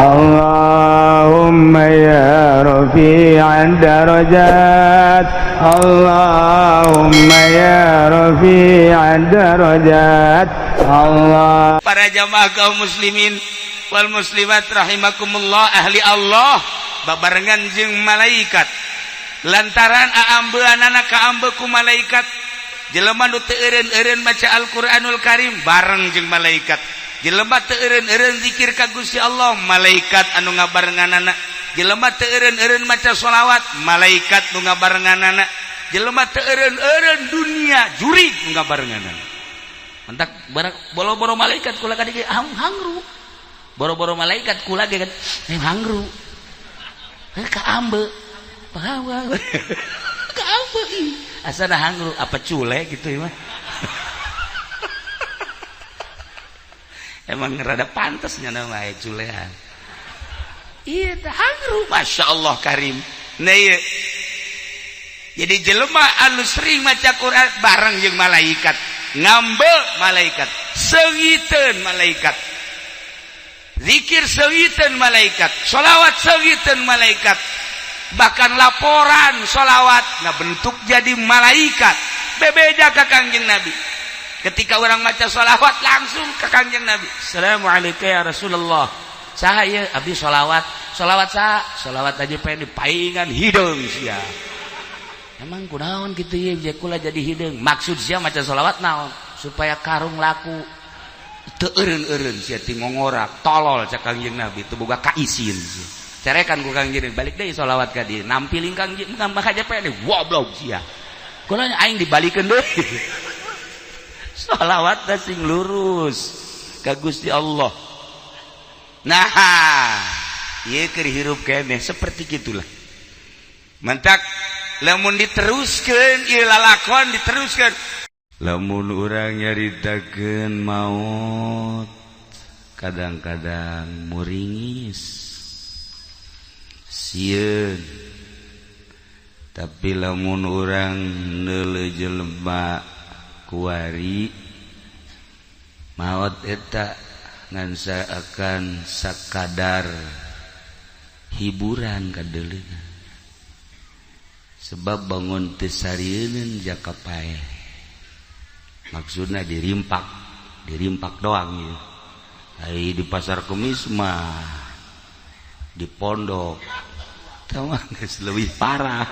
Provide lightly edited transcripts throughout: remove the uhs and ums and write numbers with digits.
Allahumma ya rafi'ad darajat, Allahumma ya rafi'ad darajat, Allah. Para jamaah kaum muslimin wal muslimat rahimakumullah, ahli Allah babarengan jeung malaikat lantaran aambeanana kaambe ku malaikat. Jelema nu teu eureun-eureun maca Al-Qur'anul Karim bareng jeung malaikat, jelema teu eureun-eureun zikir ka Gusti Allah, malaikat anu ngabarenganana, jelema teu eureun-eureun maca sholawat, malaikat nu ngabarenganana, jelema teu eureun-eureun dunia jurig nu ngabarenganana. Mentak boro-boro malaikat kula ka dieu hangru, boro-boro malaikat kula ge kan hangru kaambe kaambe asana hangru apa cule gitu ya mah. Emang rada pantasnya nama culean. Iya hangru, masya Allah karim. Nah iya. Jadi jelema anu sering maca Quran bareng jeung malaikat, ngambe malaikat, seungiteun malaikat, zikir seungiteun malaikat, sholawat seungiteun malaikat, bahkan laporan sholawat nah bentuk jadi malaikat. Bebeja ka Kangjeng Nabi. Ketika orang maca sholawat langsung ke Kangjeng Nabi, assalamualaikum ya Rasulullah. Saha ieu? Abdi sholawat. Sholawat saha? Sholawat aja pengen dipaingan hideung sia. Emang kunaon kitu ieu je kula jadi hideung? Maksud sia maca sholawat naon? Supaya karung laku. Teu eureun-eureun sia ti ngongorak, tolol cak Kangjeng Nabi, teu boga kaisin sia. Carekan ku Kangjeng balik deui sholawat ka dieu, nampiling Kangjeng maka aja pengen goblok sia. Kula aing dibalikeun deui. Sholawat sing lurus ka Gusti Allah. Nah, ieu keur hirup keneh seperti gitulah. Mentak lamun diteruskeun ieu lalakon diteruskeun. Lamun urang nyaritakeun maut kadang-kadang muringis sieun, tapi lamun urang neuleuh jelema kuari maot eta ngan akan sakadar hiburan kadeuleunan, sebab bangun teu sarieun jaka paeh. Maksudna dirimpak, dirimpak doang ya. Ai di pasar Kemis mah di pondok tah mah geus leuwih parah.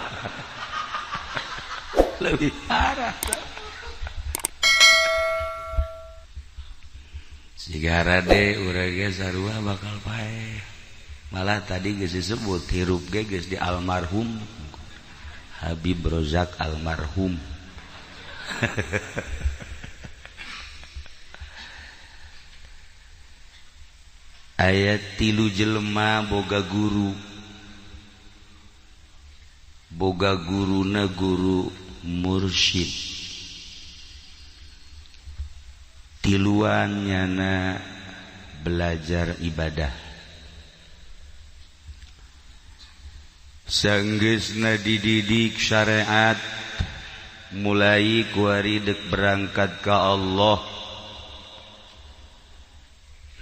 Lebih parah. Sigara de urang ge sarua bakal paeh. Malah tadi geus disebut hirup ge geus di almarhum Habib Rozak almarhum. Ayat tilu jelema boga guru, boga guruna guru mursyid, tiluan nyana belajar ibadah. Sanggeusna dididik syariat mulai kuari dek berangkat ka Allah,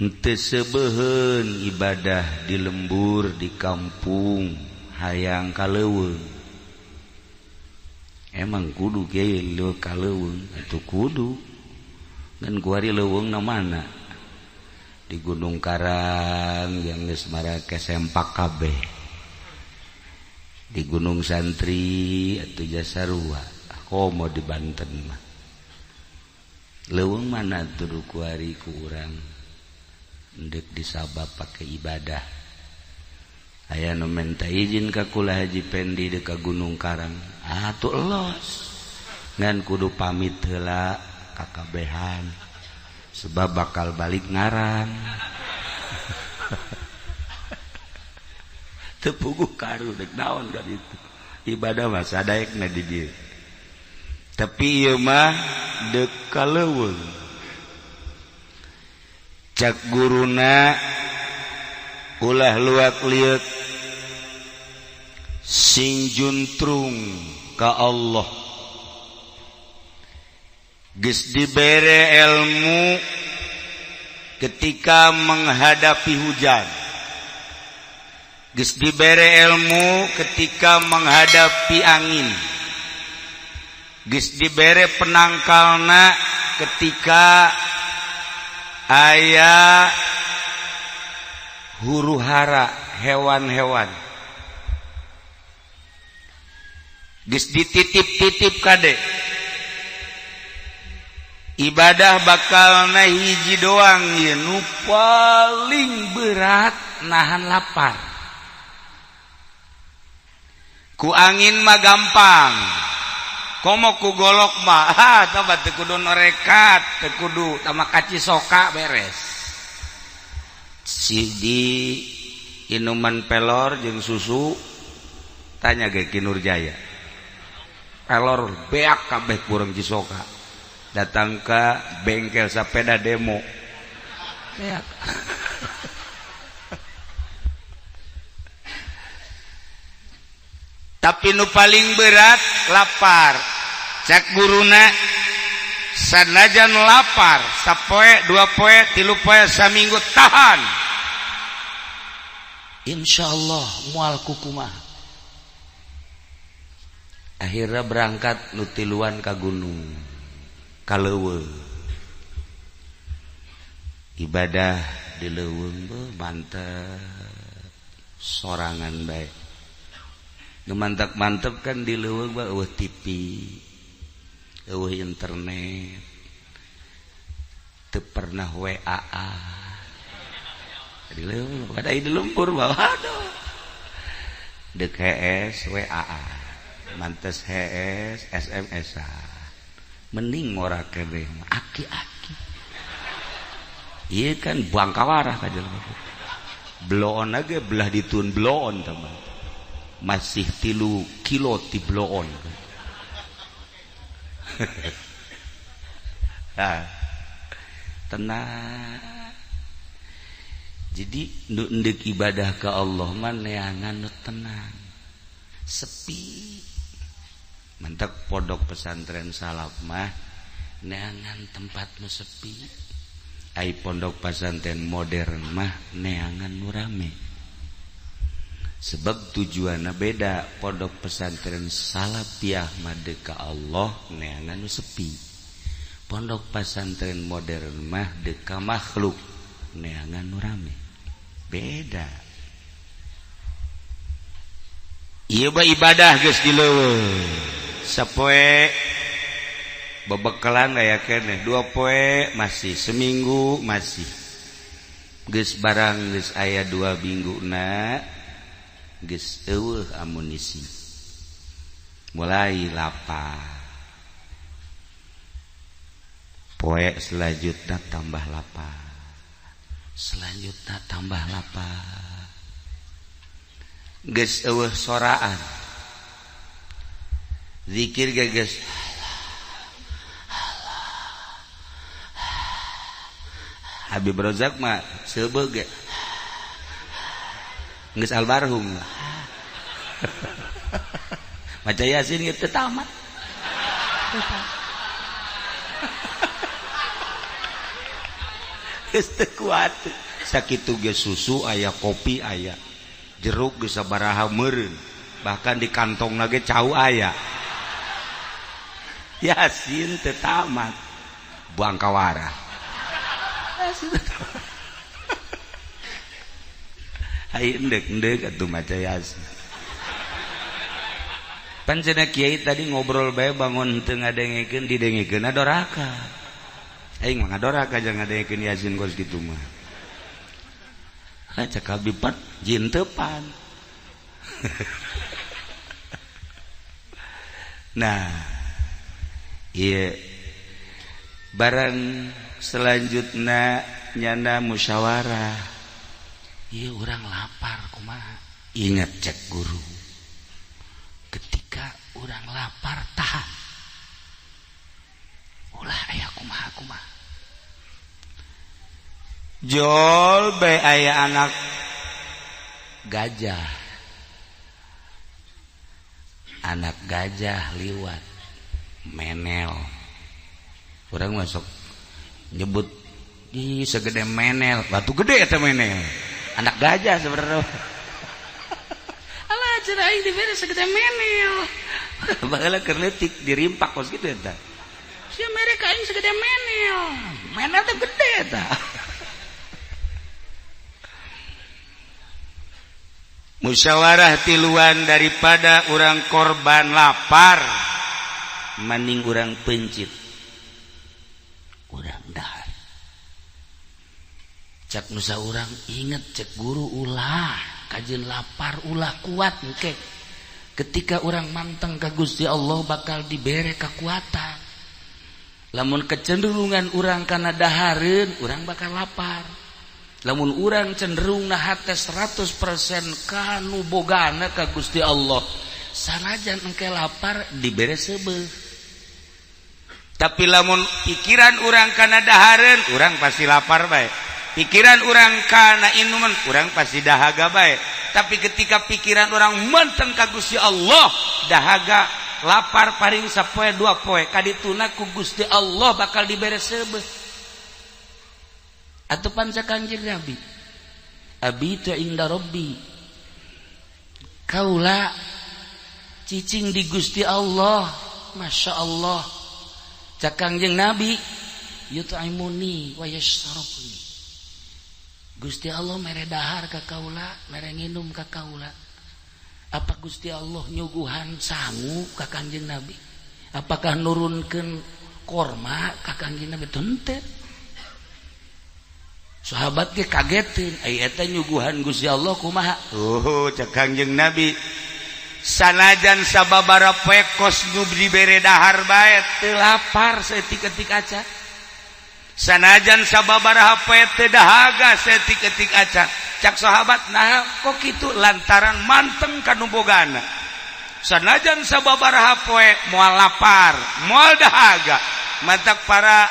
henteu sebeuheun ibadah di lembur di kampung hayang ka leuweung. Emang kudu kiai leuweung ka leuweung atuh kudu. Ngan kuari leuweung na mana? Di Gunung Karang yang geus marake sempak kabeh. Di Gunung Santri atuh jasarua komo di Banten mah. Leuweung mana tuh kuari ku urang ndek disabab pake ibadah. Aya nu menta izin ka kula Haji Pendi deuk ka Gunung Karang, atuh los ngan kudu pamit heula kakabehan sebab bakal balik ngaran. Teu puguh karu dek naon ka ditu. Ibadah mah sadaekna di dieu, tapi ieu mah deuk ka leuweung. Cak guruna ulah luak lieuk, sing juntrung ka Allah. Geus dibere ilmu ketika menghadapi hujan, Geus dibere ilmu ketika menghadapi angin, geus dibere penangkalna ketika aya huru hara hewan-hewan, geus dititip-titip kade. Ibadah bakalna hiji doang ieu nu paling berat, nahan lapar. Ku angin mah gampang, komo ku golok mah ha coba teu kudu norekat, teu kudu tama kaci soka beres. Si di inuman pelor jeung susu, tanya ge Ki Nurjaya, pelor beak kabeh kurang cisoka, datang ke bengkel sepeda demo beak. Tapi nu paling berat lapar. Cek guruna sanajan lapar sapoe dua poe tilu poe saminggu tahan, insyaallah moal kukumaha. Akhirnya berangkat nu tiluan ka gunung ka leuweung, ibadah di leuweung mantep sorangan bae. Nu mantep-mantep kan di leuweung mah eueuh TV, eueuh internet, teu pernah WA. Di leuweung kada di lumpur mah aduh. Deuk HS WA, mantes HS SMS. Mending ngora keneh aki-aki. Ieu kan bangkawarah ka jelema. Bloon ge belah ditun bloon teman. Masih 3 kilo ti bloon. Nah, tenang. Jadi nu endek ibadah ke Allah mah neangan nu tenang, sepi. Mantak pondok pesantren salaf mah neangan tempat nu sepi. Ai pondok pesantren modern mah neangan nu rame. Sebab tujuanna beda. Pondok pesantren salafiyah mah deuk ka Allah neangan nu sepi. Pondok pesantren modern mah deuk ka makhluk neangan nu rame. Beda. Ieu mah ibadah geus di leuweung. Sapoe bebekalan aya keneh, 2 poe masih, seminggu masih. Geus barang geus aya 2 minggu na geus eueuh amunisi, mulai lapar. Poe selanjutna tambah lapar, selanjutna tambah lapar. Geus eueuh soraan, zikir ge geus Habib Rozak mah seubeuh ge geus almarhum. Maca Yasin ge teu tamat. Geus teu kuat. Sakitu ge susu aya, kopi aya, jeruk geus sabaraha meureun, bahkan di kantongna ge cau aya. Yasin teu tamat. Bangkawara. Yasin teu tamat. Hai endek-endek atuh maca Yasin. Pan cenah kiai tadi ngobrol bae bangun teu ngadengekeun, didengekeun doraka. Aing mah ngadoraka jangan ngadengekeun Yasin kos kitu mah. Ha cek Habib pan jin teu pan. Nah, ieu barang selanjutna nyana musyawarah. Iya orang lapar kumaha. Ingat cek guru, ketika orang lapar tahan, ulah aya kumaha kumaha. Jol bae aya anak gajah, anak gajah liwat menel. Orang masuk nyebut di segede menel, batu gede eta menel. Anak gajah sebenarnya. cenah aing dibere segede menel. Baheula keur leutik dirimpak kos kitu eta. Sia mere ka aing segede menel. Menel teh gede eta. Musyawarah tiluan daripada urang korban lapar mending urang pencit urang dahar. Cak nusa urang inget cek guru ulah kajeun lapar ulah kuat engke. Ketika urang manteng ka Gusti Allah bakal dibere kekuatan. Lamun kecenderungan urang kana dahareun urang bakal lapar. Lamun urang cenderung na hate 100% kanu bogana ka Gusti Allah, sanajan engke lapar dibere seubeuh. Tapi lamun pikiran urang kana dahareun, urang pasti lapar bae. Pikiran urang kana inuman, urang pasti dahaga bae. Tapi ketika pikiran urang menteng ka Gusti Allah, dahaga lapar paring sapoe dua poe, kadituna ku Gusti Allah bakal dibere seubeuh. Atau panca Kangjeng Nabi, abitu inda Rabbi, kaula cicing di Gusti Allah, Masya Allah. Cak Kangjeng Nabi, yut'imuni wa yashrabuni. Gusti Allah mere dahar ka kaula, mere nginum ka kaula. Apa Gusti Allah nyuguhan sangu ka Kangjeng Nabi? Apakah nurunkeun korma ka Kangjeng Nabi? Henteu. Sahabat ge kagetin, ai eta nyuguhan Gusti Allah kumaha? Oh, cek Kangjeng Nabi, sanajan sababara poe kos nu dibere dahar bae teu lapar saeutik-eutik acan. Sanajan sababaraha poe teu dahaga saeutik-eutik acan. Cak sahabat, nah kok kitu lantaran manteng ka nu bogana. Sanajan sababaraha poe moal lapar, moal dahaga. Mantak para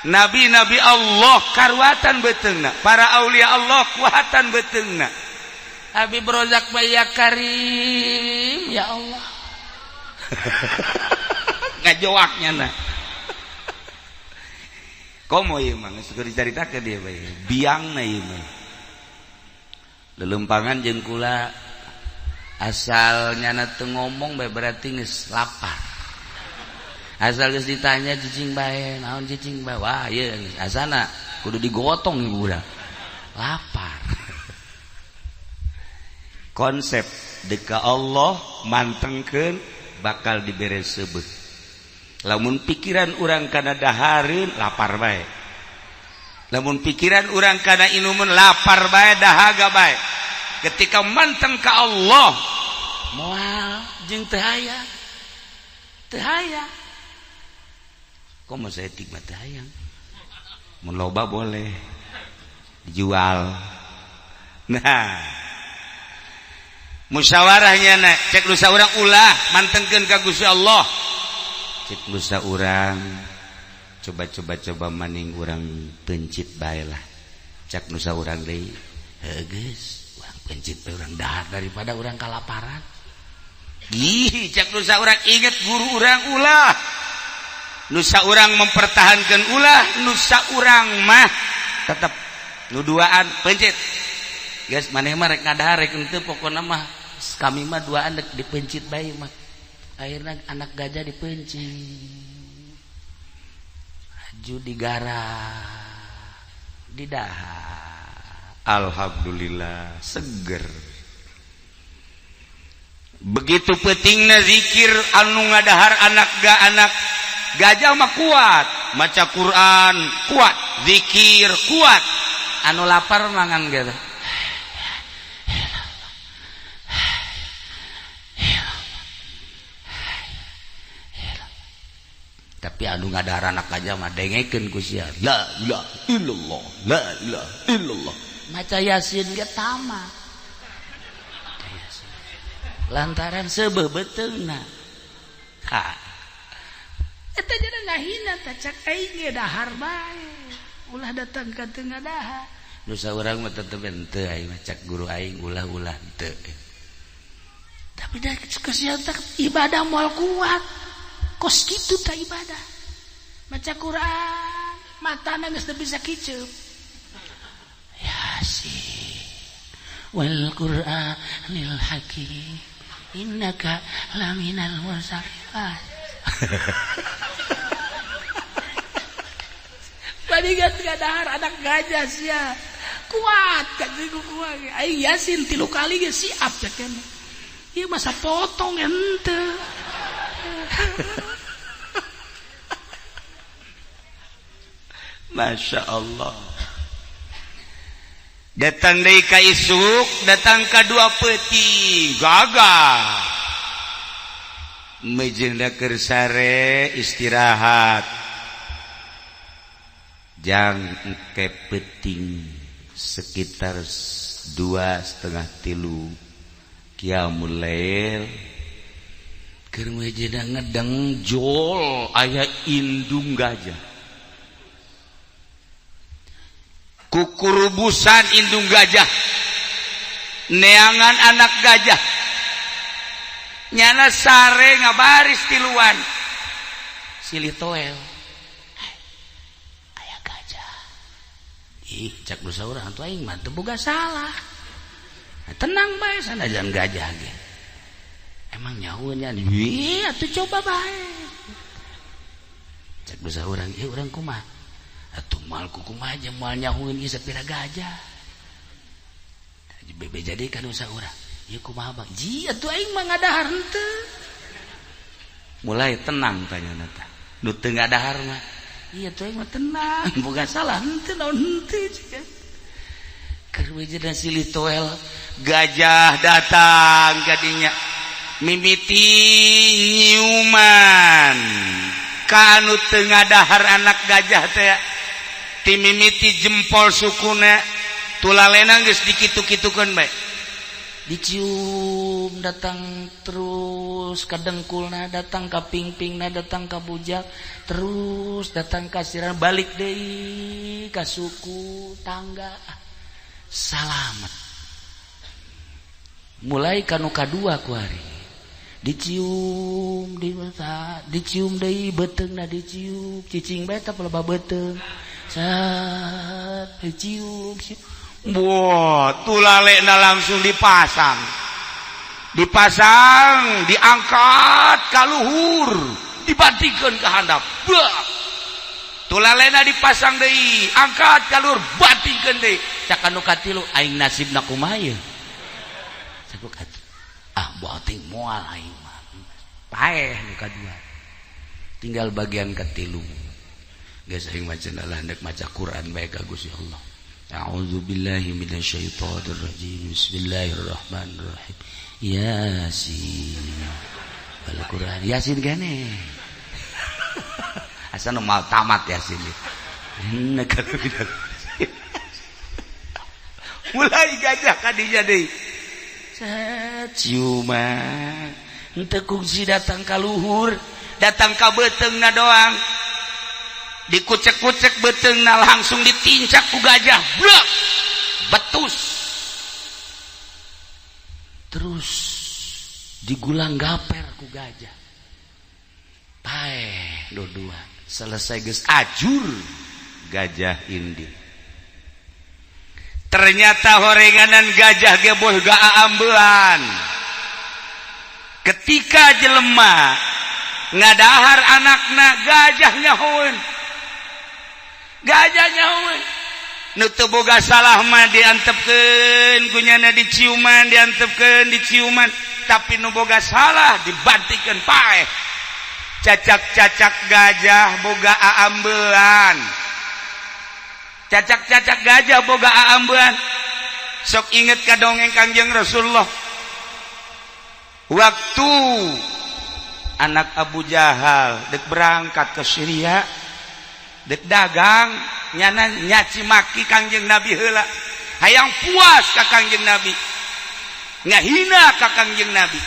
nabi-nabi Allah karuatan beuteungna, para aulia Allah kuatan beuteungna. Habib Rozak ya Karim, ya Allah. Ngajoaknya na. Komo ieu mah geus dicaritakeun dia bae. Biangna ieu mah. Lelempangan jeung kula asal nyana teu ngomong bae berarti geus lapar. Asal geus ditanya cicing bae, naon cicing bae? Wah, ieu asana kudu digotong ieu budak. Lapar. Konsep deka Allah mantengkeun bakal dibere seubeuh. Lamun pikiran urang kana dahareun lapar bae. Lamun pikiran urang kana inumun lapar bae, dahaga bae. Ketika manteng ka Allah moal jeung teu aya. Teu aya. Kok mau saya tikmat hayang? Mun loba boleh dijual. Nah, musyawarahnya na, cek lusa urang ulah mantengkeun ka Gusti Allah. Cek lusa urang coba-coba coba maning urang pencit bae lah. Cek nusa urang deui, heuh geus, urang pencit bae urang dahar daripada urang kalaparan. Ih, cek nusa urang inget guru urang ulah. Nusa urang mempertahankan ulah, nusa urang mah tetep nu duaan pencit. Guys, maneh mah rek ngadahar rek henteu pokona mah kami mah duaan rek dipencit bae mah. Akhirna anak gajah dipencit. Aju digarah, didahar. Alhamdulillah seger. Begitu pentingna zikir anu ngadahar anak ga anak gajah mah kuat, maca Quran kuat, zikir kuat. Anu lapar mangan gitu. Tapi anu ngadahar anak gajah mah dengekeun ku sia. La ilaha illallah, la ilaha illallah. Maca Yasin ge tamat. Lantaran seubeuh beuteungna. Ha. Eta jadi ngahina teh cak aing ge dahar bae. Ulah datang ka teu ngadahar. Nusa urang mah tetep henteu aing mah cak guru aing ulah-ulah henteu. Tapi da kesian ibadah moal kuat. Kos kitu tah ibadah. Maca Quran, matana geus teu bisa kiceup. Yasin. Wal Qur'anil Hakim innaka laminal mursalin. Badigat ngadahar anak gajah sia. Kuat kan kuat. Aing Yasin 3 kali ge siap cek kan. Ieu masa potong ente. Masya Allah. Datang deui ka isuk, datang ka 2 peuting, gagah. Mejeuna keur sare istirahat. Jang engke peuting sekitar 2:30 3 qiyamul lail. Keur mejeuna ngedeng jol aya indung gajah. Kukurubusan indung gajah neangan anak gajah nyana sare ngabaris tiluan silih toel aya gajah ih cak dosa urang atuh aing mah teu boga salah tenang bae sanajan gajah ge emang nyahueun nya ih atuh coba bae cak dosa urang ieu urang kumaha atuh moal kumaha aja moal nyahueun ieu sapira gajah bebe jadi kan usaha urang ieu kumaha bang ji atuh aing mah ngadahar henteu mulai tenang tanya tah nu teu ngadahar mah ieu atuh aing mah tenang boga salah henteu naon henteu cik keur wejena silih toel gajah datang kadinya mimiti nyiuman ka anu teu ngadahar anak gajah teh timimiti jempol sukuna tulalena geus dikitu-kitukeun bae dicium datang terus ka dengkulna datang ka pingpingna datang ka bujak terus datang ka sirah balik deui ka suku tangga salamet mulai kanu kadua kuari dicium di mata dicium deui beuteungna dicium cicing bae tah pelebah beuteung sat dicium wah tulalekna langsung dipasang dipasang diangkat ka luhur dibantingkeun ka handap tulalekna dipasang deui angkat ka luhur bantingkeun deui cak anu katilu aing nasibna kumaha ieu cak ah bating moal aing mah paeh nu kadua tinggal bagian katilu geus aing maca lah hendak maca Quran bae ka Gusti Allah. A'udzubillahi minasyaitonir rajim. Bismillahirrahmanirrahim. Yasin. Al Quran Yasin kene. Asa nu mal tamat Yasin. Mulai gajah kadinya deui. Ciuman henteu kungsi datang ka luhur, datang ka beuteungna doang. Dikucek-kucek beuteungna langsung ditincak ku gajah, blek, betus. Terus digulang gaper ku gajah. Paeh dua-dua, selesai geus ajur gajah indi. Ternyata horenganan gajah ge boh gaambean. Ketika jelema ngadahar anakna gajah nyahoeun. Gajah nyahoeun. Nu teu boga salah mah diantepkeun kunyana diciuman, diantepkeun diciuman, tapi nu boga salah dibantikeun paeh. Cacak-cacak gajah boga aambean. Cacak-cacak gajah boga aambean. Sok inget ka dongeng Kangjeng Rasulullah. Waktu anak Abu Jahal dek berangkat ke Syria, dek dagang, nyana nyaci maki Kangjeng Nabi heula. Hayang puas ka Kangjeng Nabi. Ngahina ka Kangjeng Nabi.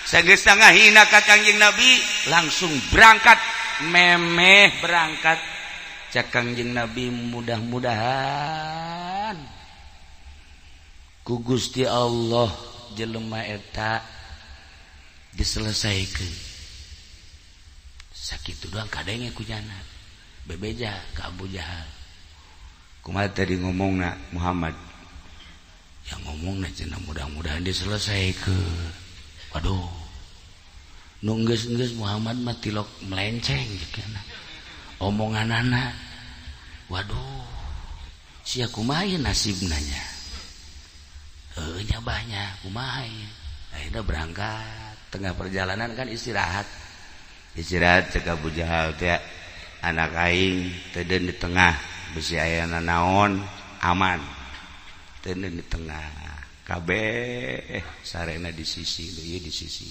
Sageus ngahina ka Kangjeng Nabi, langsung berangkat, memeh berangkat. Cak Kangjeng Nabi mudah-mudahan ku Gusti Allah jelema eta diselesaikan. Sakitu doang kadenge ku nyana. Bebeja ka Abu Jahal. Kumaha tadi ngomongna Muhammad? Yang ngomong cenah mudah-mudahan diselesaikan. Waduh, nu geus-geus Muhammad mah tilok melenceng cenah. Omonganana. Waduh, sia kumaha nasibna nya? Heuh nya bahnya kumaha ieu? Akhirnya berangkat, tengah perjalanan kan istirahat. Istirahat cek Abu Jahal teh, anak aing teudeun di tengah, bisi aya naon aman. Teudeun di tengah. Kabeh sarena di sisi ieu di sisi.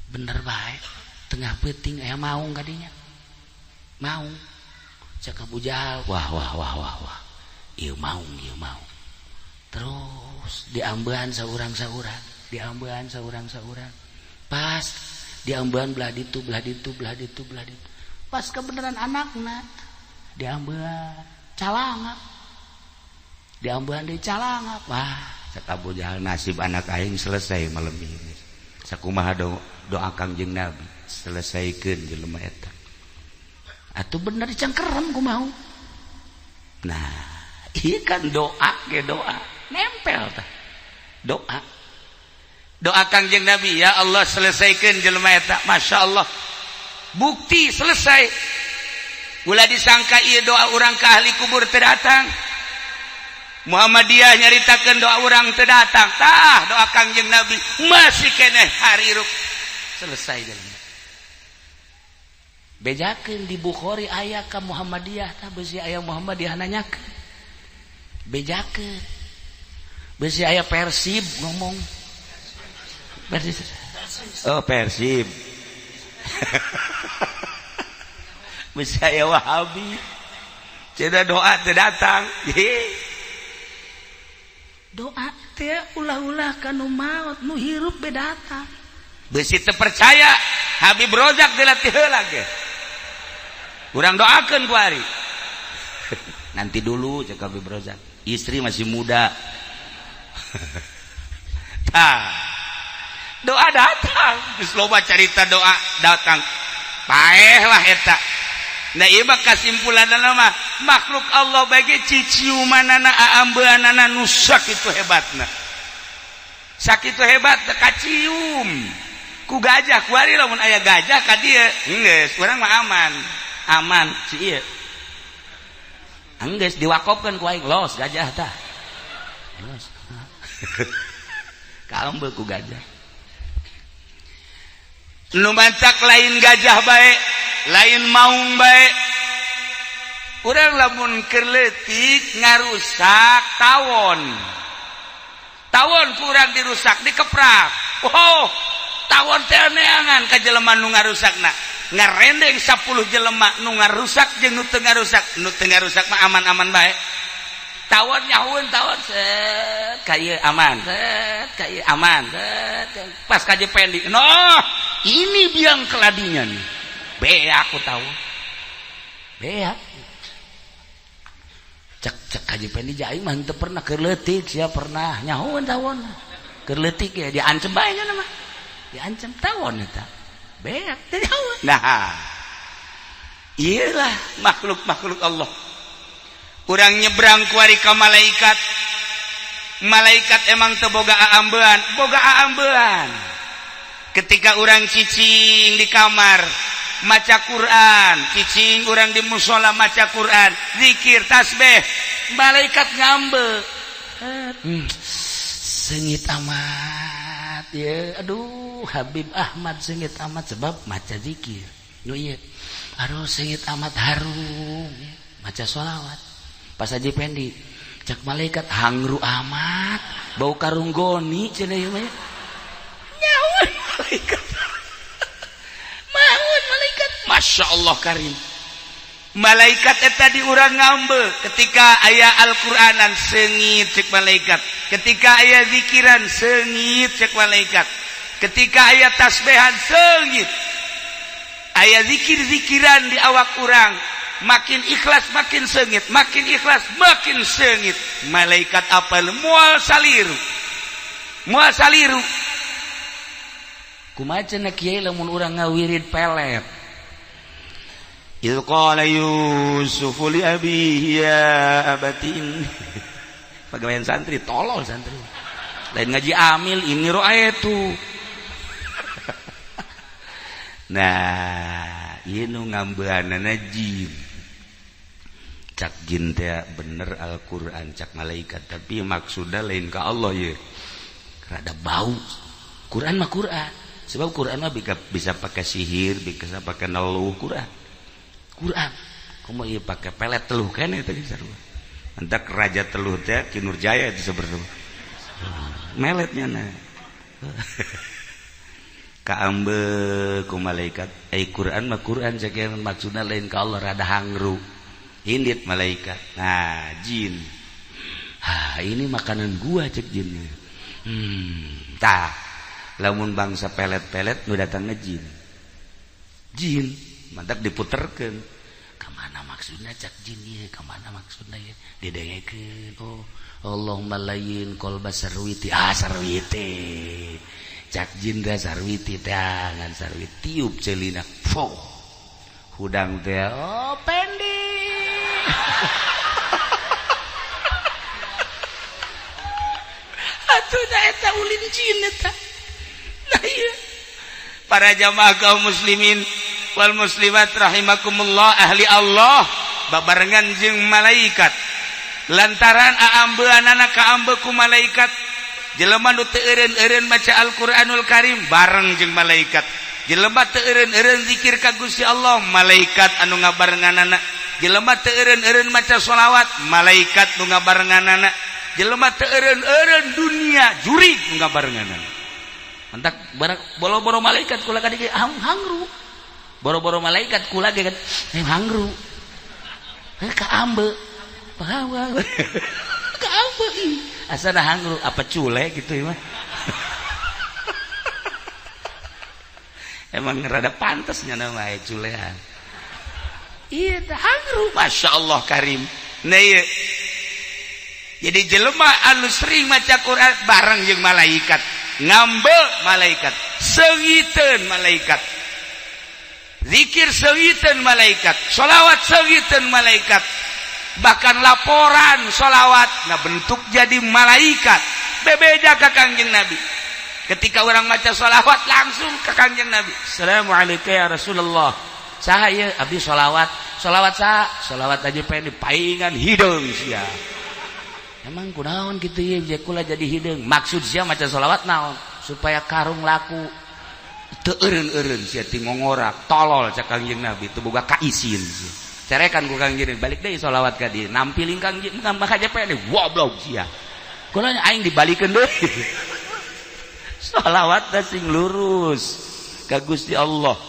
Bener bae, tengah peuting aya maung kadinya. Maung. Cek Abu Jahal, wah wah wah wah wah. Ieu maung, ieu maung. Terus diambean saurang-saurang, diambean saurang-saurang. Pas diambean belah ditu, belah ditu, belah ditu, belah ditu. Pas kebenaran anakna diambean calangap. Diambean deui calangap. Wah, cek Abu Jahal nasib anak aing selesai malam ini. Sakumaha doa Kangjeng Nabi, selesaikeun jelema eta. Atuh bener dicangkerem ku mau. Nah, ieu kan doa ge doa, nempel tah. Doa. Doa Kangjeng Nabi, ya Allah selesaikan jelema eta. Masya Allah. Bukti selesai. Ulah disangka ieu doa urang ke ahli kubur teu datang. Muhammadiyah nyaritakeun doa urang teu datang. Tah doa Kangjeng Nabi masih keneh harirup. Selesai jelema. Bejakeun di Bukhari aya ka Muhammadiyah tah beusi aya Muhammadiyah nanyakeun. Bejakeun. Beusi aya Persib ngomong. Persib. Oh, Persib. Beusi aya Wahabi. Cenah doa teu datang. Doa teh ulah-ulah ka nu maot, nu hirup be datang. Beusi teu percaya Habib Rozak dilatih heula ge. Urang doakeun ku ari. Nanti dulu cek Habib Rozak. Istri masih muda. Tah. Doa datang. Geus loba carita doa datang. Paeh lah eta. Nah ieu mah kasimpulanna mah makhluk Allah bagi ciciumanana aambeanana nu sakitu hebatna. Sakitu hebat kacium. Ku gajah kuari lamun aya gajah ka dieu geus urang mah aman. Aman si ieu. Enggeus diwakopkeun ku aing los gajah tah. Los. Kaambe ku gajah. Nu mancak lain gajah bae, lain maung bae. Urang lamun keur leutik ngarusak tawon. Tawon kurang dirusak, dikeprak. Oh, tawon teh neangan ka jelema nu ngarusakna. Ngarendeng 10 jelema nu ngarusak jeung nu teu ngarusak. Nu teu ngarusak mah aman-aman bae. Tawon nyahueun tawon set ka ieu aman, set ka ieu aman, set pas ka Pendi. Noh, ini biang keladinya nih. Beak aku tahu. Beak. Cek cek Haji Pendi aing mah henteu pernah keur leutik sia pernah nyahueun tawon. Keur leutik ya diancem bae nya mah. Diancem tawon eta. Beak teu nyahueun. Nah, iyalah makhluk-makhluk Allah. Urang nyebrang kuari ka malaikat. Malaikat emang teu boga aambean, boga aambean. Ketika urang cicing di kamar maca Quran, cicing urang di musola maca Quran, zikir, tasbih, malaikat ngambe. Sengit amat ya. Aduh, Habib Ahmad sengit amat sebab maca zikir. Nu ieu. Aduh, sengit amat harum ya. Maca sholawat. Pas Haji Pendi, cek malaikat hangru amat, bau karung goni cenah ieu mah. Nyahueun malaikat. Maun malaikat, Masya Allah karim. Malaikat eta di urang ngambe ketika aya Al-Qur'anan sengit cek malaikat. Ketika aya zikiran sengit cek malaikat. Ketika aya tasbihan sengit. Aya zikir-zikiran di awak urang, makin ikhlas makin sengit, makin ikhlas makin sengit. Malaikat apal moal saliru. Moal saliru. Kumaha cenah kiai lamun urang ngawirid pelet? Idh qala Yusuf li abihi ya abati. Pegawaian santri, tolol santri. Lain ngaji amil ini roa itu. Nah, ieu nu ngambeanana jin. Cak jin teh bener Al-Qur'an cak malaikat, tapi maksudna lain ka Allah ye. Rada bau. Quran mah Quran. Sebab Quran mah bisa pakai sihir, bisa pakai neluh Quran. Quran. Komo ieu pakai pelet teluh keneh teh sarua. Entak raja teluh teh Ki Nurjaya itu sebenarnya. Meletnya nah. Kaambe ku malaikat, ai Quran mah Quran sakieu maksudna lain ka Allah rada hangru. Indit malaikat. Nah, jin. Ha, ini makanan gua cek jinnya. Tah. Lamun bangsa pelet-pelet nu datang ngejin. Jin, mantap diputerkeun. Kamana maksudna cak jin ieu? Kamana maksudna ieu? Didengekeun. Oh, Allahumma layyin qalba sarwiti. Ah, sarwiti. Cak jin teh sarwiti teh ngan sarwiti tiup celina. Foh. Hudang teh oh pendi. Atuh da eta ulin jin eta. Nah, iya. Para jamaah kaum muslimin wal muslimat rahimakumullah, ahli Allah babarengan jeung malaikat. Lantaran aambeanana kaambe ku malaikat, jelema nu teu eureun-eureun maca Al-Qur'anul Karim bareng jeung malaikat. Jelema teu eureun-eureun zikir ka Gusti Allah, malaikat anu ngabarenganana. Jelema teu eureun-eureun maca sholawat, malaikat nu ngabarenganana. Jelema teu eureun-eureun dunia jurig nu ngabarenganana. Mentak boro-boro malaikat kula ka dieu hangru. Boro-boro malaikat kula ge hangru. Kaambe. Pahawa. Kaambe ih. Asana hangru apa cule gitu mah. Emang rada pantasnya nama culean. Iya hangru Masya Allah Karim. Nah iya. Jadi jelema anu sering maca Quran bareng jeung malaikat. Ngambe malaikat, seungiteun malaikat, zikir seungiteun malaikat, sholawat seungiteun malaikat, bahkan laporan sholawat nah bentuk jadi malaikat. Bebeja ka Kangjeng Nabi. Ketika orang maca sholawat langsung ke Kangjeng Nabi. Assalamualaikum ya Rasulullah. Saha ieu abdi sholawat, sholawat saha? Sholawat aja pengen dipaingan hideung sia. Emang kunaon gitu ya, kula jadi hideung. Maksud sia maca sholawat naon? Supaya karung laku. Teu eureun-eureun sia ti ngongorak, tolol cak Kangjeng Nabi teu boga kaisin sia. Carekan ku Kangjeng balik deui sholawat ka dieu. Nampiling Kangjeng maka JP goblok sia. Kula aing dibalikeun deui. Sholawat teh sing lurus ka Gusti Allah.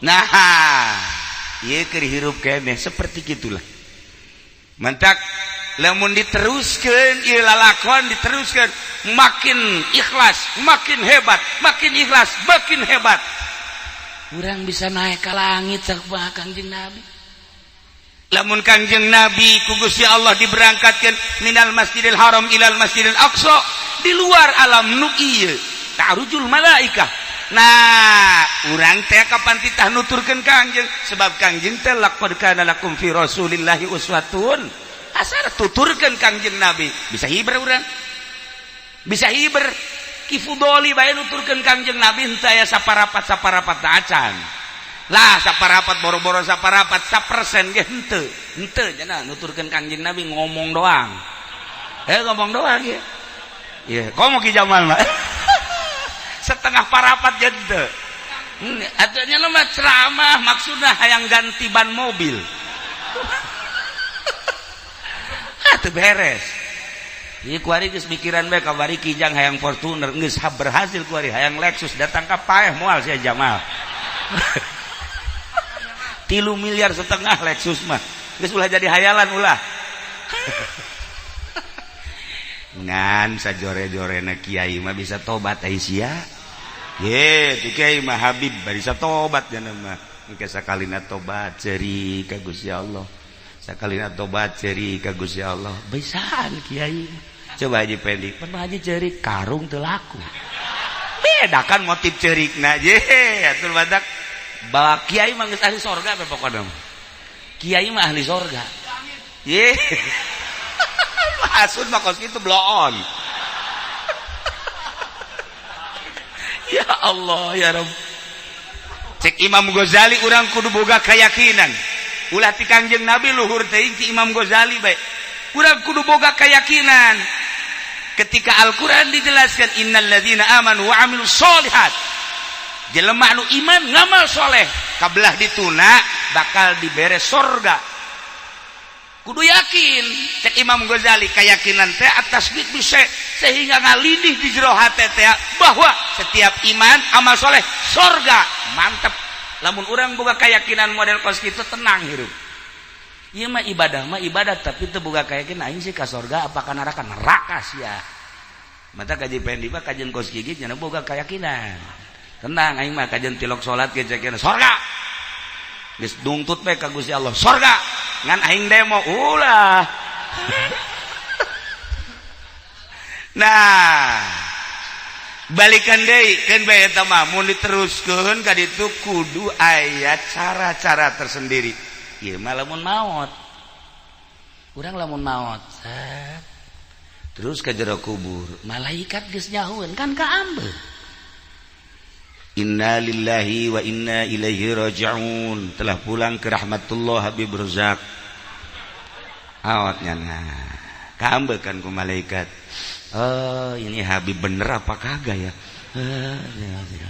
Nah, ieu keur hirup keneh seperti gitulah. Mentak lamun diteruskan ieu lalakon diteruskan makin ikhlas makin hebat, makin ikhlas makin hebat. Urang bisa naik ke langit sakumaha Kangjeng Nabi. Lamun Kangjeng Nabi ku Gusti Allah diberangkatkan minal Masjidil Haram ilal Masjidil Aqsa di luar alam nu ieu ta'rujul malaikah. Nah, urang teh kapan titah nuturkeun Kangjeng, sebab Kangjeng teh laqad kana lakum fi Rasulillahi uswatun. Asar tuturkan Kangjeng Nabi bisa hiber urang, bisa hiber. Ki Fudoli bae nuturkeun Kangjeng Nabi henteu aya saparapat saparapat acan lah, saparapat boro-boro saparapat sapersen ge henteu henteu cenah nuturkeun Kangjeng Nabi ngomong doang, ngomong doang ya ieu komo Ki Jamal mah setengah parapat ge henteu. Atuh nya mah ceramah maksudna hayang ganti ban mobil. Teu beres. Ieu kuari geus mikiran bae kabari Kijang hayang Fortuner geus berhasil kuari hayang Lexus datang ka paeh moal sia Jamal. 3,5 miliar Lexus mah. Geus ulah jadi hayalan ulah. Ngan sajore-jorena kiai mah bisa tobat ai sia. Ye, tu kiai mah Habib bisa tobat nya mah. Engke sakalina tobat ceuri ka Gusti Allah. Sakalina tobat ceri ka Gusti Allah. Bisaan kiai. Coba Haji Pendi, pernah haji ceri karung teu laku. Beda kan motif cerikna je. Atur badak bawa kiai mah geus ahli sorga apa pokona. Kiai mah ahli sorga. Ye. Hasud mah kos kitu bloon. Ya Allah ya Rabb. Cek Imam Ghazali urang kudu boga keyakinan. Ulah ti Kangjeng Nabi luhur teuing ti Imam Ghazali bae. Urang kudu boga keyakinan. Ketika Al-Qur'an dijelaskan innal ladzina amanu wa amilus sholihat. Jelema nu iman ngamal soleh kabelah dituna bakal dibere sorga. Kudu yakin cek Imam Ghazali keyakinan teh atas duit bisa sehingga ngalindih di jero hate teh bahwa setiap iman amal soleh sorga. Mantep lamun urang boga keyakinan model kos kitu tenang hirup. Ieu mah ibadah tapi teu boga keyakinan aing sih ka sorga apa ka neraka, neraka sia. Mata kaji pendi mah kajian kos gigit nya boga keyakinan. Tenang aing mah kajian tilok salat ge cekeun sorga. Geus dungtut we ka Gusti Allah sorga. Ngan aing demo ulah. Nah, balikan deui keun bae eta mah mun diteruskeun ka ditu kudu aya cara-cara tersendiri. Ieu mah lamun maot. Urang lamun maot, set. Terus ka jero kubur, malaikat geus nyahueun kan kaambeut. Inna lillahi wa inna ilaihi raji'un. Telah pulang ke rahmatullah Habib Razak. Awatnya nah. Kaambeut kan ku malaikat. Oh, ini Habib bener apa kagak ya? Ya.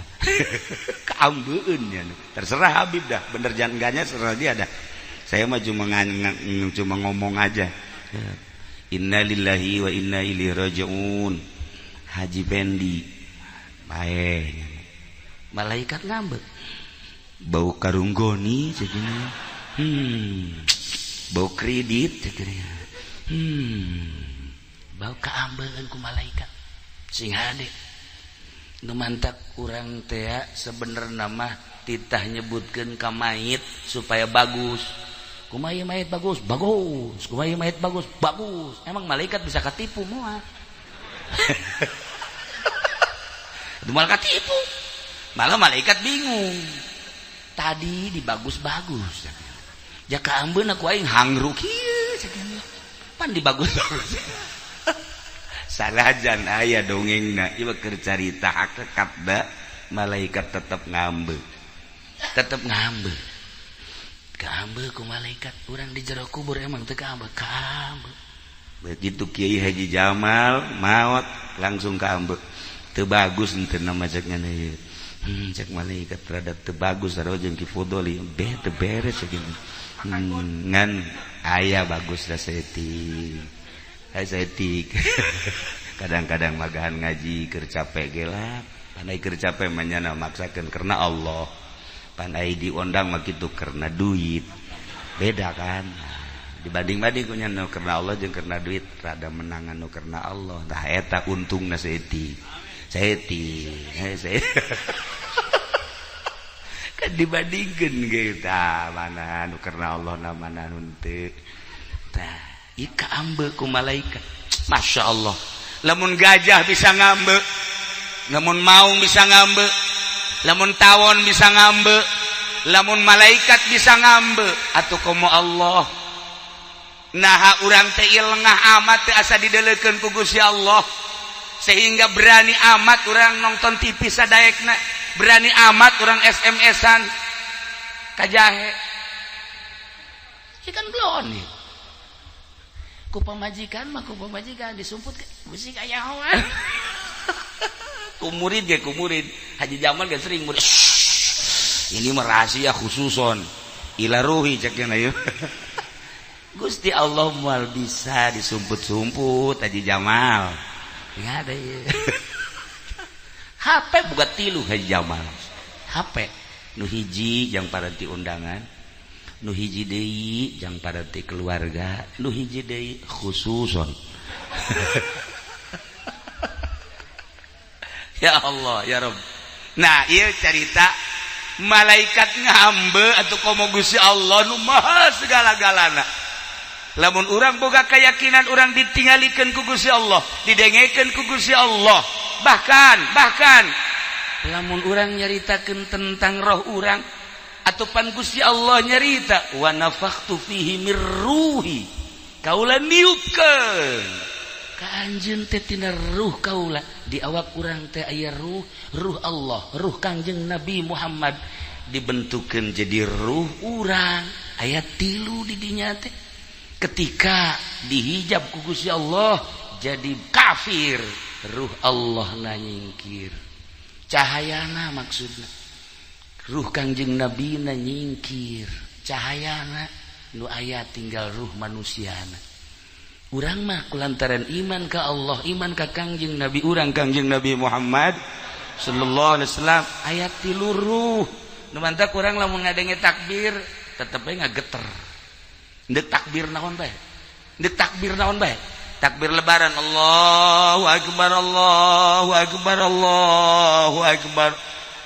Kaambeun ya. Terserah Habib dah, bener jangan enggaknya terserah dia dah. Saya mah cuma ngomong aja. Inna lillahi wa inna ilaihi raji'un. Haji Pendi. Bae. Malaikat ngambek. Bau karunggoni cekina. Bau kredit cekina. Bau kaambeun ku malaikat. Sing hade. Nu mantak urang teh sebenarna mah titah nyebutkeun ka mayit supaya bagus. Kumaha ieu mayit bagus? Bagus. Kumaha ieu mayit bagus? Bagus. Emang malaikat bisa katipu moal? Itu malah katipu. Malah malaikat bingung. Tadi dibagus-bagus. Jaka ambeun aku aing hangru kieu pan dibagus-bagus. Salajan aya dongengna ieu keur carita hakikat da malaikat tetep ngambeu. Tetep ngambeu. Kaambeun ku malaikat urang di jero kubur emang teu kaambeun, kaambeun. Begitu Kiai Haji Jamal maot langsung kaambeun. Teu bagus henteu nama cek ngana ieu. Cek malaikat terhadap teu bagus sarua jeung Ki Fudoli beh teu beres sakitu. Ngan aya bagus da saeutik. Aya saeutik. Kadang-kadang magahan ngaji keur capek ge lah. Pandai keur capek mah nyana maksakeun karena Allah. Pandai diondang mah kitu karena duit. Beda kan? Dibanding-banding ku nyana karena Allah jeung karena duit rada menangan nu karena Allah. Tah eta untungna saeutik. Saeutik. Kan dibandingkeun ge tah mana nu karena Allah na mana nu henteu. Tah ieu kaambeuk ku malaikat. Masya Allah. Lamun gajah bisa ngambek, lamun maung bisa ngambek, lamun tawon bisa ngambek, lamun malaikat bisa ngambek, atuh komo Allah. Naha urang teh lengah amat teh asa didelekeun ku Gusti Allah. Sehingga berani amat urang nonton TV sadaekna, berani amat urang SMS-an ka jahe. Ieu kan belon nih. Ku pamajikan mah ku pamajikan disumput musik aya hawan. Ku murid ge ku murid. Haji Jamal ge sering murid. Ini mah rahasia khususon. Ila ruhi cek nya ieu. Gusti Allah moal bisa disumput-sumput Haji Jamal. Enggak ada ieu. HP buka tilu Haji Jamal. HP nu hiji jang paranti undangan, nu hiji deui jang paranti keluarga, nu hiji deui khususon. Ya Allah ya Rabb. Nah ieu carita malaikat ngambe atuh komo Gusti Allah nu maha segala-galana. Lamun urang boga keyakinan urang ditinggalikeun ku Gusti Allah, didengekeun ku Gusti Allah. Bahkan lamun urang nyaritakeun tentang roh urang atupan Gusti Allah nyarita wa nafakhtu fihi mir ruhi, kaula niupkeun Ka anjeun teh tina ruh kaula. Di awak urang teh aya ruh, ruh Allah, ruh Kangjeng Nabi Muhammad dibentukkeun jadi ruh urang. Aya tilu di dinya teh. Ketika dihijab ku Gusti Allah jadi kafir, ruh Allah na nyingkir. Cahayana maksudna. Ruh Kangjeng Nabi na nyingkir. Cahayana nu aya tinggal ruh manusiana. Urang mah kulantaran iman ka Allah, iman ka Kangjeng Nabi urang, Kangjeng Nabi Muhammad sallallahu alaihi wasallam, aya tilu ruh. Nu mantak urang lamun ngadenge takbir tetep bae ngageter. Ndek takbir naon bae? Ndek takbir naon bae? Takbir lebaran, Allahu akbar, Allahu akbar, Allahu akbar.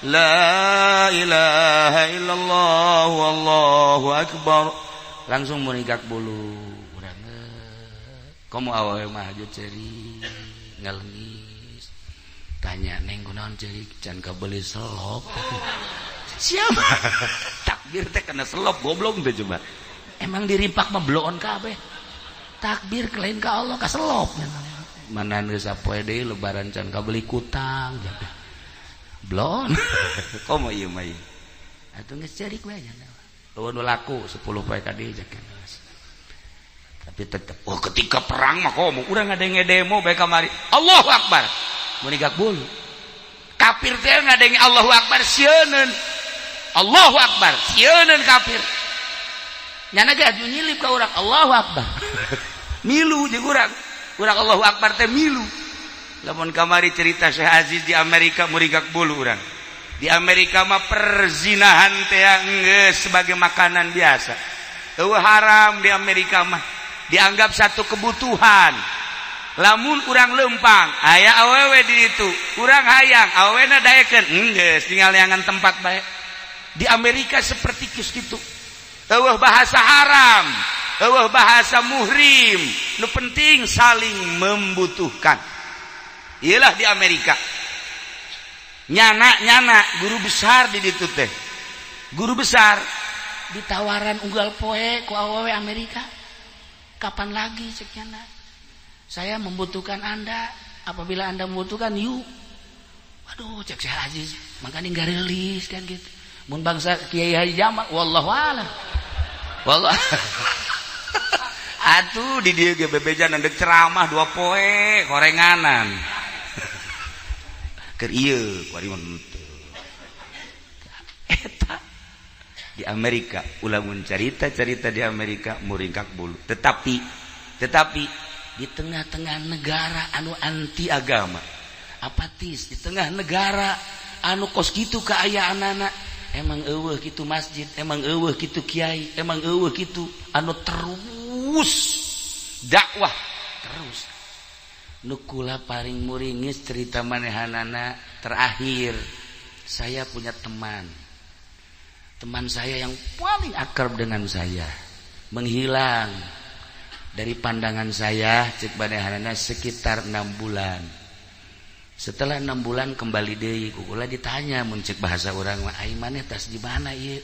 La ilaha illallah, wallahu akbar. Langsung muringkak bulu urang. Komo awewe mah aja ceri ngelengis. Tanya, "Neng, kunaon ceri?" "Can kabeli selop." Siapa? Takbir teh kena selop, goblok teh coba. Emang dirimpak mah bloon kabeh. Takbir lain ka Allah, ka selop. Mana geus sapoe deui lebaran can kabeli kutang. Bloon. Komo ieu mah ieu. Atuh geus cerik we nya. Eueuh nu laku 10 poe ka dieu. Tapi tetep, oh, ketika perang mah komo urang ngadenge demo bae kamari. Allahu Akbar. Muringkak bulu. Kafir teh ngadenge Allahu Akbar sieuneun. Allahu Akbar, sieuneun kafir. Nyana ge aju nyilip ka urang Allahu Akbar. Milu jeung urang. Urang Allahu Akbar teh milu. Lamun kamari cerita Syekh Aziz di Amerika, muringkak bulu urang. Di Amerika mah perzinahan teh geus sebagai makanan biasa. Eueuh haram di Amerika mah. Dianggap satu kebutuhan. Lamun urang lempang aya awewe di ditu, urang hayang awewena daekeun, geus tinggal neangan tempat bae. Di Amerika seperti kitu. Eueuh bahasa haram, eueuh bahasa muhrim, nu penting saling membutuhkan. Iyalah di Amerika. Nyana nyana guru besar di ditu teh. Guru besar ditawaran unggal poe ku awewe Amerika. "Kapan lagi," cek nyana, "saya membutuhkan Anda. Apabila Anda membutuhkan, yuk." "Waduh," cek Syekh Aziz, makanya nggak rilis kan gitu. Mun bangsa Kiai Haji Jamal, wallahu a'lam. Wallah. Atuh di dieu ge bebejan ndek ceramah 2 poe korenganan. Keur ieu kuari mah henteu. Eta di Amerika, ulah mun carita-carita di Amerika muringkak bulu. Tetapi di tengah-tengah negara anu anti agama, apatis, di tengah negara anu kos kitu kaayaanana, emang eueuh kitu masjid, emang eueuh kitu kiai, emang eueuh kitu anu terus dakwah terus. Nu kula paling muringis cerita manehanana terakhir, saya punya teman, teman saya yang paling akrab dengan saya menghilang dari pandangan saya, cek manehanana, sekitar 6 bulan. Setelah 6 bulan kembali deui, ku kula ditanya, mun cek bahasa urang mah, "Ai maneh tas di mana ieu?"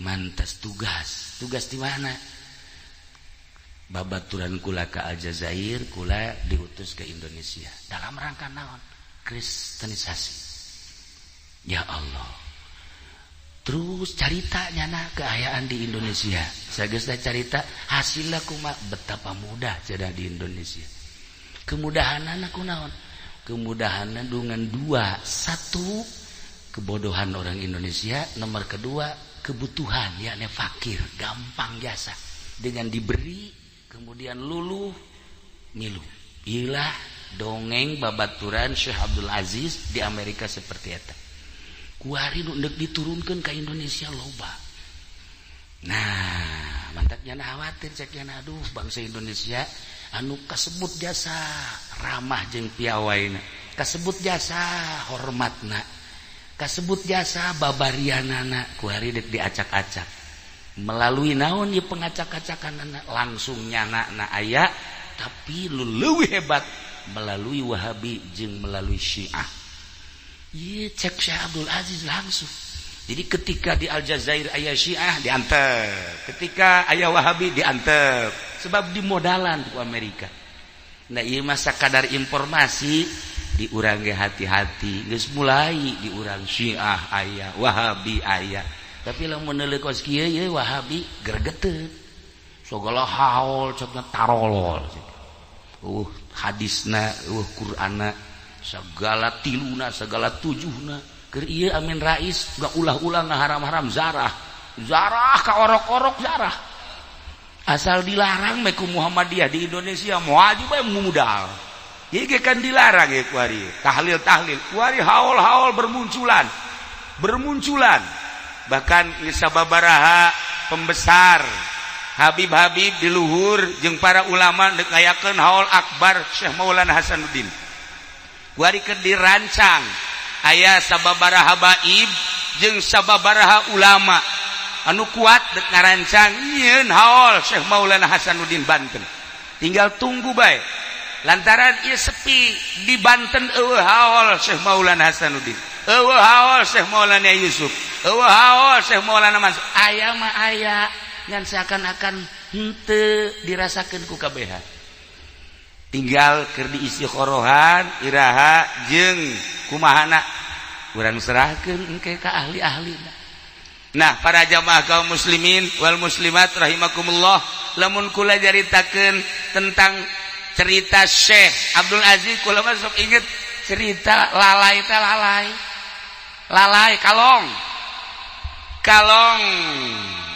"Mantas tugas." "Tugas di mana?" "Babaturan kula ke Aljazair, kula diutus ke Indonesia." "Dalam rangka naon?" "Kristenisasi." Ya Allah. Terus carita nyana keayaan di Indonesia. Sageus carita hasilnya kuma, betapa mudah jadi di Indonesia. Kemudahan ku naon? Kemudahan dengan dua. Satu, kebodohan orang Indonesia. Nomor kedua, kebutuhan, yakni fakir, gampang jasa. Dengan diberi, kemudian luluh, milu. Ilah dongeng babaturan Syekh Abdul Aziz di Amerika seperti eta. Kuari nu ndek diturunkan ke Indonesia loba. Nah, mantaknya khawatir cek, aduh, bangsa Indonesia anu kasebut jasa ramah jeung piawaina, kasebut jasa hormatna, kasebut jasa babarianana, kuari dek diacak-acak. Melalui naon ieu pengacak-acakan? Langsung nyana na aya, tapi lu leuwih hebat melalui Wahabi jeung melalui Syiah. Iya, cek Syekh Abdul Aziz langsung. Jadi ketika di Aljazair aya Syiah diantep, ketika aya Wahabi diantep, sebab dimodalan ku Amerika. Nah ieu mah sakadar informasi di urang ge hati-hati geus mulai di urang Syiah aya, Wahabi aya. Tapi lamun neuleuh kos kieu ye Wahabi gregeteun. Sagala haul cekna tarolol. Hadisna, Qur'anna, segala tiluna, segala tujuhna. Keur ieu Amin Rais gak ulah-ulah ngaharam-haram zarah. Zarah ka orok-orok zarah. Asal dilarang meh ku Muhammadiyah di Indonesia moal bae mudal. Ieu ge kan dilarang ye kuari. Tahlil-tahlil, kuari haul-haul bermunculan. Bermunculan. Bahkan geus sababaraha pembesar Habib-habib di luhur jeung para ulama dek ngayakeun haul akbar Syekh Maulana Hasanuddin. Kuari keur dirancang aya sababaraha habaib jeung sababaraha ulama anu kuat dek ngarancang nyieun haul Syekh Maulana Hasanuddin Banten. Tinggal tunggu bae. Lantaran ieu sepi di Banten eueuh haul Syekh Maulana Hasanuddin. Eueuh haul Syekh Maulana Yusuf. Eueuh haul Syekh Maulana Mansur. Aya mah aya ngan seakan-akan henteu dirasakeun ku kabehan. Tinggal keur diisi khorohan iraha jeung kumahana urang serahkeun engke ka ahli-ahlina. Nah, para jamaah kaum muslimin wal muslimat rahimakumullah, lamun kula caritakeun tentang cerita Syekh Abdul Aziz, kula mah sok inget cerita lalai teh lalai. Lalai kalong. Kalong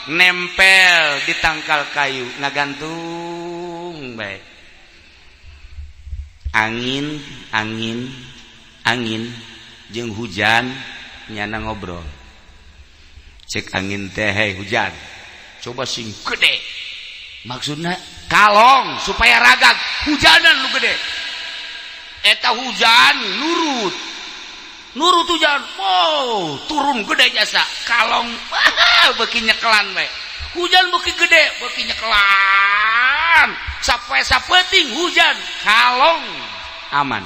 nempel di tangkal kayu ngagantung bae. Angin, angin, angin jeung hujan nyana ngobrol. Cek angin teh, "Hei hujan, coba sing gede." Maksudna kalong supaya ragag hujanan lu gede. Eta hujan nurut. Nurut hujan, wow, turun gede jasa. Kalong beuki nyekelan we. Hujan beuki gede, beuki nyekelan. Sampai sapeuting hujan, kalong aman.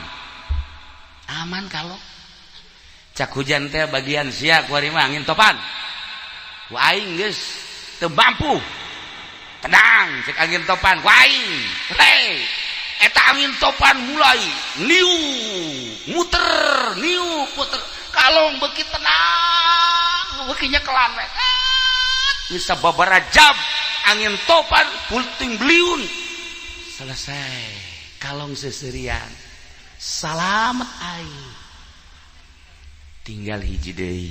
Aman kalong. Cak hujan teh bagian sia kuari mah angin topan. Ku aing geus teu mampu. Tenang cek angin topan, ku aing. Hei, eta angin topan mulai niu muter, niu puter. Kalong beuki tenang, beuki nyekelan we. Bisa babara jam angin topan puting beliung selesai. Kalong seserian salamet aing. Tinggal hiji deui.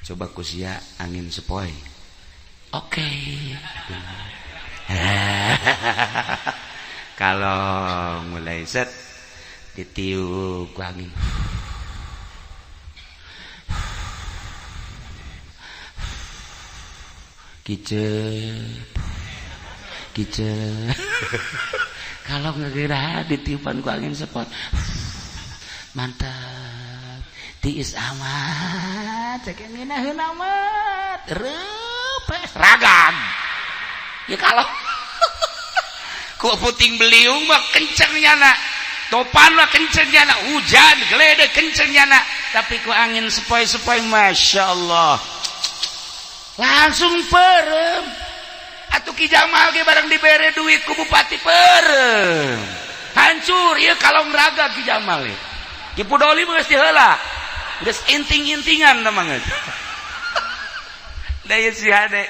Coba ku sia angin sepoi. Oke. Kalau mulai set ditiup ku angin. Kicep. Kicep. Kalau ngegerah ditiupan ku angin sepoi. Mantap. Tiis amat, cek ngeunaheun amat. Reupes ragam. Ya kalau ku puting beliung mah kenceng nyana, topan mah kenceng nyana, hujan geledek kenceng nyana, tapi ku angin sepoi-sepoi masya Allah langsung perem. Atuh Ki Jamal ge barang dibere duit ku bupati perem, hancur. Ieu kalong raga Ki Jamal ye. Ki Pudoli mah geus diheula, geus inting-intingan tah mah geus. Da ieu si hade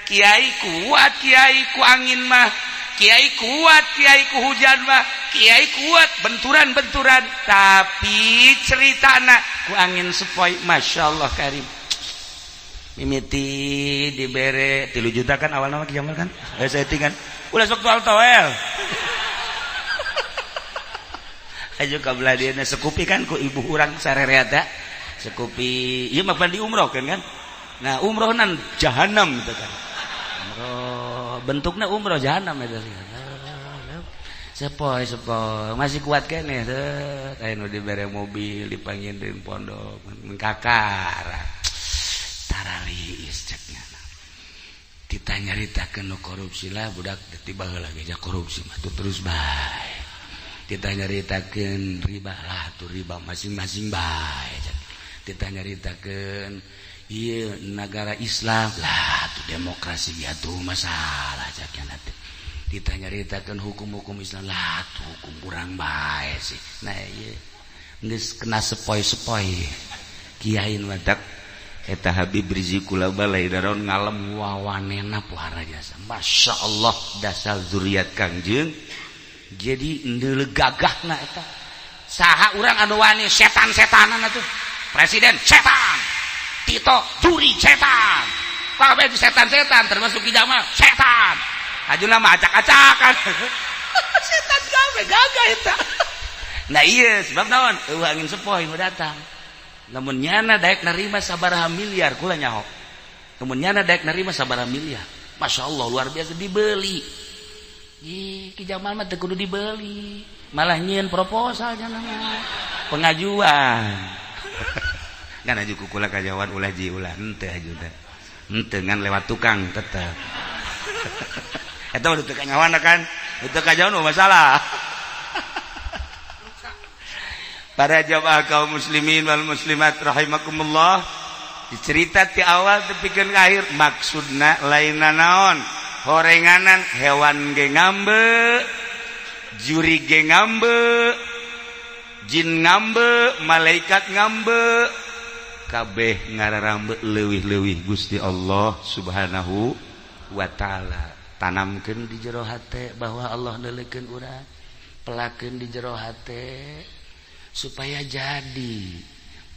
kiai kuat, kiai ku angin mah, kiai kuat, kiai ku hujan mah, kiai kuat benturan-benturan, tapi ceritana ku angin sepoi masya Allah karim. Mimiti dibere 3 juta kan awal nama Ki Jamal kan, settingan ulah sok toel toel aja kabelah dieuna sekupi kan ku ibu urang sarereata sekupi ieu mah pan diumrohkeun kan. Nah umrohnan jahanam gitu kan, umroh bentuknya umroh jahanam eta sepoi sepoi masih kuat keneh teh aya nu dibere mobil dipanggil di pondok kakara taraliis ceknya. Ditanya nyaritakeun nu korupsi lah budak tiba heula ge korupsi mah tuh terus bae. Ditanya nyaritakeun riba lah tuh riba masing-masing bae. Ditanya nyaritakeun ieu negara Islam lah tuh demokrasi ya tuh masalah ceknya nanti. Ditanyaritakeun hukum-hukum Islam lah tuh, hukum kurang bae sih. Nah, ieu geus kena sepoi-sepoi kiai nu matak eta Habib Rizik kula balai daron ngalem wawanena pohara jasa. Masya Allah, dasar zuriat Kangjeng, jadi ndeuleu gagahna eta. Saha urang anu wani setan-setanan atuh? Presiden setan, Tito juri setan, kabeh setan-setan, termasuk Ki Jamal setan. Ajuna mah acak-acakan setan kabeh, gagah eta. Nah iya, sebab naon? Eueuh angin sepoi nu datang. Lamun nyana daek narima sabaraha miliar, kula nyaho. Lamun nyana daek narima sabaraha miliar, Masya Allah, luar biasa, dibeli. Ih, Ki Jamal mah teu kudu dibeli, malah nyieun proposal nya mah, pengajuan kan aju ku kula kajawan, ulah ji, ulah, henteu aju henteu, ngan lewat tukang tetep. Eta udah teu kanyawan kan, teu kajawan mah masalah. Para jamaah kaum muslimin wal muslimat rahimakumullah, dicerita ti awal tepikeun ka akhir, maksudna lain naon, horenganan hewan ge ngambe, juri ge ngambe, jin ngambe, malaikat ngambe, kabeh ngararambe, leuwih-leuwih Gusti Allah Subhanahu wa taala. Tanamkeun di jero hate bahwa Allah neuleukeun urang, pelakeun di jero hate supaya jadi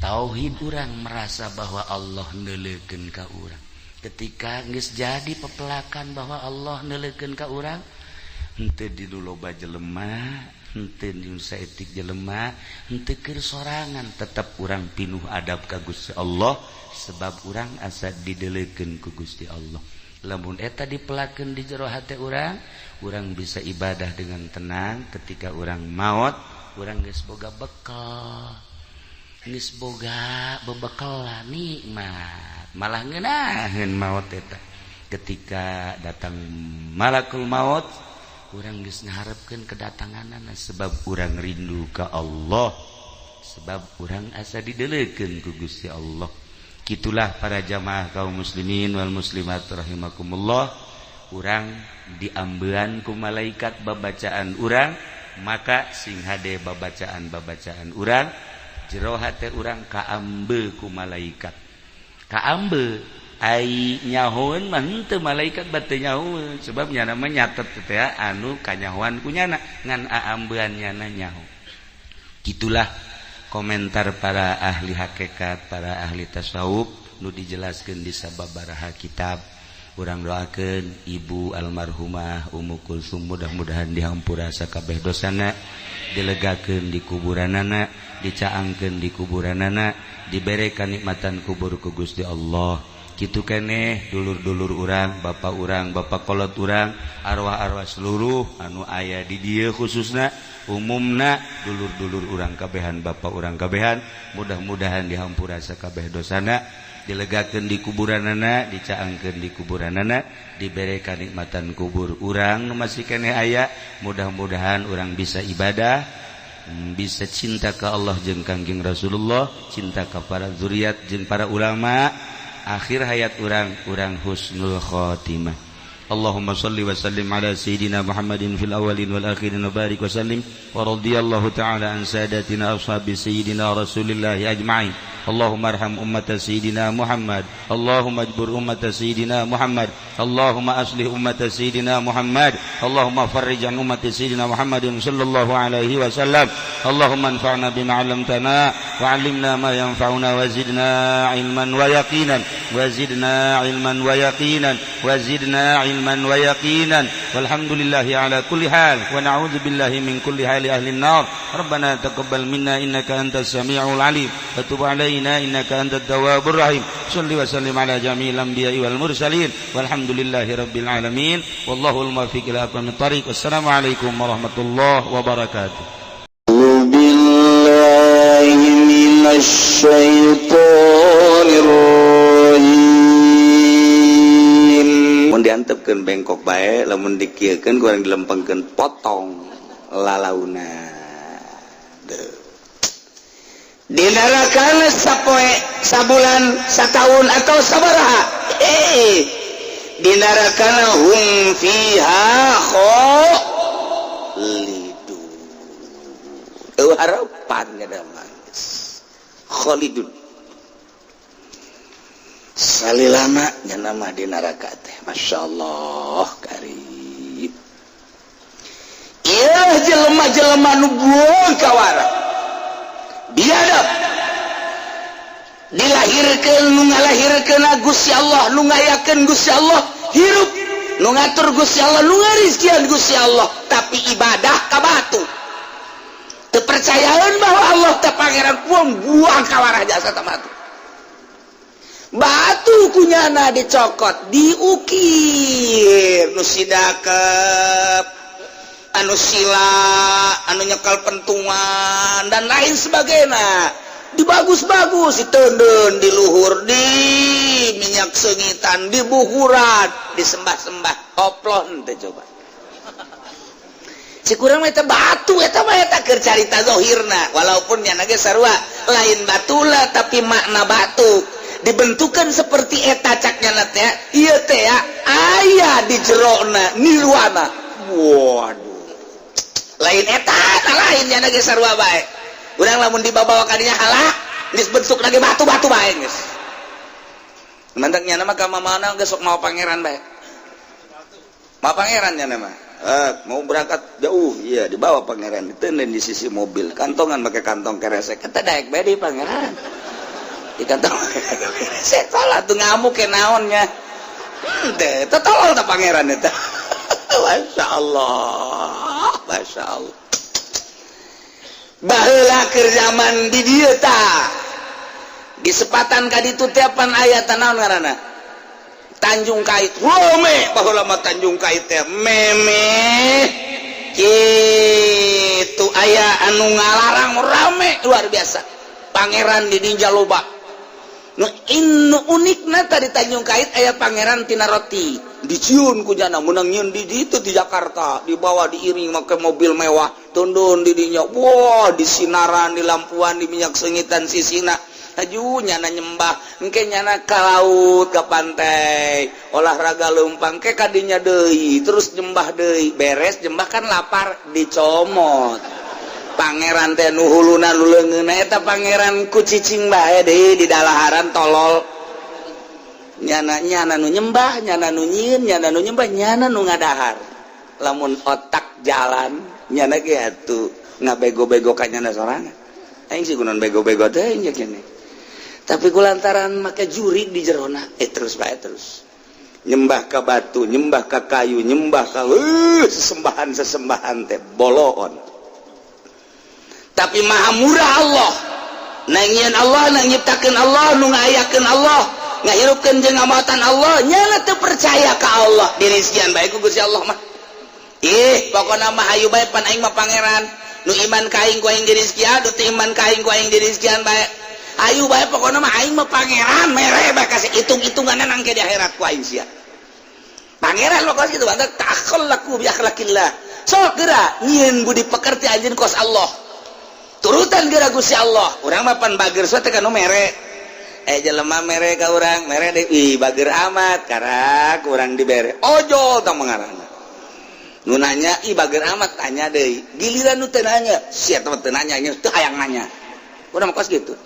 tauhid urang, merasa bahwa Allah neuleukeun ka urang. Ketika geus jadi pepelakan bahwa Allah neuleukeun ka urang, henteu di loba jelema, henteu di saeutik jelema, henteu keur sorangan, tetep urang pinuh adab ka Gusti Allah sebab urang asa dideleukeun ku Gusti Allah. Lamun eta dipelakeun di jero hate urang, urang bisa ibadah dengan tenang. Ketika urang maot, urang geus boga bekal, geus boga bebekalan nikmat, malah ngeunaheun maot eta. Ketika datang malakul maut, urang geus ngaharepkeun kedatanganana sebab urang rindu ka Allah, sebab urang asa dideleukeun ku Gusti Allah. Gitulah para jamaah kaum muslimin wal muslimat rahimakumullah. Urang diambean ku malaikat babacaan urang, maka sing hade babacaan-babacaan urang, jero hate urang kaambe ku malaikat. Kaambe ai nyahoeun mah henteu, malaikat bate nyahoeun sebab nyana mah nyatet teh anu kanyahoan ku nyana, ngan aambean nyana nyaho. Gitulah komentar para ahli hakikat, para ahli tasawuf nu dijelaskeun di sababaraha kitab. Urang doakeun ibu almarhumah Ummu Kulsum, mudah-mudahan dihampura sakabeh dosana, dilegakeun di kuburanana, dicaangkeun di kuburanana, dibere kanikmatan kubur ku Gusti Allah. Kitu keneh dulur-dulur urang, bapak urang, bapak kolot urang, arwah-arwah seluruh anu aya di dieu, khususna umumna dulur-dulur urang kabehan, bapak urang kabehan, mudah-mudahan dihampura sakabeh dosana, dilegakeun di kuburanana, dicaangkeun di kuburanana, dibere kanikmatan kubur. Urang nu masih keneh aya, mudah-mudahan urang bisa ibadah, bisa cinta ke Allah jeung Kangjeng Rasulullah, cinta ke para zuriat jeung para ulama. Akhir hayat urang, urang husnul khotimah. Allahumma salli wa sallim ala sayyidina Muhammadin fil awwalin wal akhirin wa barik wa sallim wa radiyallahu ta'ala an sadatina ashabi sayyidina Rasulillah ajma'in. Allahumma arham ummata sayyidina Muhammad. Allahumma ajbur ummata sayyidina Muhammad. Allahumma aslih ummata sayyidina Muhammad. Allahumma farrij an ummati sayyidina Muhammadin sallallahu alaihi wasallam. Allahumma anfa'na bima 'allamtana wa 'allimna ma yanfa'una wa zidna ilman wa yaqinan wa zidna ilman wa yaqinan wa zidna ilman wa yaqinan. Walhamdulillahi ala kulli hal wa na'udzu billahi min kulli hali ahli an-nar. Rabbana taqabbal minna innaka antas samiul alim wa tub alaina innaka antat tawwabur rahim. Shalli wa sallim ala jami'il anbiya'i wal mursalin walhamdulillahi rabbil alamin wallahul muwaffiq ila aqwamit thariq. Wassalamu alaikum warahmatullahi wabarakatuh. بالله من الشيطان الرجيم. Mun diantepkeun bengkok bae, lamun dikieukeun kurang dilempengkeun potong lalauna. Deuh. Di neraka sapoe, sabulan, satahun, atau sabaraha, eh. Di nerakana hum fiha khalidun. Eueuh harapan ada mah, khalidun salilama nya mah di neraka teh. Masya Allah karib. Iya, jelema-jelema nu buang kawara, biadab. Dilahirkan nu ngalahirkeun Gusti Allah, nu ngayakeun Gusti Allah, hirup nu ngatur Gusti Allah, nu ngarizkian Gusti Allah, tapi ibadah ka batu. Kepercayaan bahwa Allah teh pangeran, buang buang kawarah jasa ta batu. Batu kunyana dicokot, diukir nu sidakep, anu sila, anu nyekal pentungan, dan lain sebagainya. Dibagus-bagus, ditenden di luhur, di minyak seungitan, di buhuran, disembah-sembah. Oplon teh coba. Cik urang mah eta batu, eta mah eta keur carita zahirna, walaupun nya ge sarua lain batula, tapi makna batu dibentukan seperti eta. Caknya teh ieu teh ya, aya di jerona nirwana. Waduh, lain eta, lain nya ge sarua bae. Urang lamun dibawa kadinya halak geus bentuk lagi batu-batu bae geus. Mantak nya mah ka mana geus sok mau pangeran bae. Mau pangeran nya mah. Eh, mau berangkat jauh, iya dibawa pangeran, ditenden di sisi mobil, kantongan pakai kantong keresek. Kita daek bae di pangeran. Di kantong keresek salah tuh ngamuk ke naonnya. Teh, tolol teh pangeran eta. Masya Allah, Masya Allah. Baheula keur zaman di dieu tah. Di sepatan ka ditu teh pan aya naon ngaranna? Tanjung Kait. Rame baheula mah Tanjung Kait teh, meme kitu aya anu ngalarang, rame luar biasa. Pangeran di dinya loba. Nu inu unikna tadi Tanjung Kait aya pangeran tina roti. Diciun ku jana menang nyieun di ditu di Jakarta, dibawa diiring make mobil mewah, tundun di dinya. Wah, di sinaran, di lampuan, di minyak seungitan sisina. Aju nyana nyembah, engke nyana ka laut, ke pantai, olahraga leumpang ke kadinya deui, terus nyembah deui. Beres nyembah kan lapar, dicomot. Pangeran teh nu huluna, nu leungeunna eta pangeran ku cicing bae deui di dalaharan, tolol. Nyana nyana nu nyembah, nyana nu nyieun, nyana nu nyembah, nyana nu ngadahar. Lamun otak jalan nyana ge atuh ngabego-bego ka nyana sorangan. Aing sih kunaon bego-bego teh nya kene, tapi kulantaran make juri di jerona terus bae, terus nyembah ke batu, nyembah ke kayu, nyembah ke sesembahan sesembahan teh boloon. Tapi maha murah Allah. Nangieun Allah, nang nyiptakeun Allah, nu ngayakeun Allah, ngahirupkeun jeung ngamatan Allah, nyana teu percaya ka Allah. Dirizkian bae ku Gusti Allah mah. Ih, pokona mah hayu bae, pan aing mah pangeran. Nu iman ka aing ku aing dirizkian, nu teu iman ka aing ku aing dirizkian bae. Ayu bae, pokona mah aing mah pangeran, mere bae kasih hitung-hitungan nangke di akhirat ku aing sia. Pangeran lo kos gitu banget takhallaku bi akhlaqillah. Sok geura nyieun budi pekerti anjeun kos Allah. Turutan geura Gusti Allah. Urang mah pan bager teh kan mere. Eh, jelema mere ka urang, mere deui, ih bager amat, karak urang dibere. Ojol tah mengarana. Nu nanya, ih bager amat, tanya deui. Giliran nu teu nanya, sia teh teu nanya, nya teu hayang nanya. Urang mah kos gitu.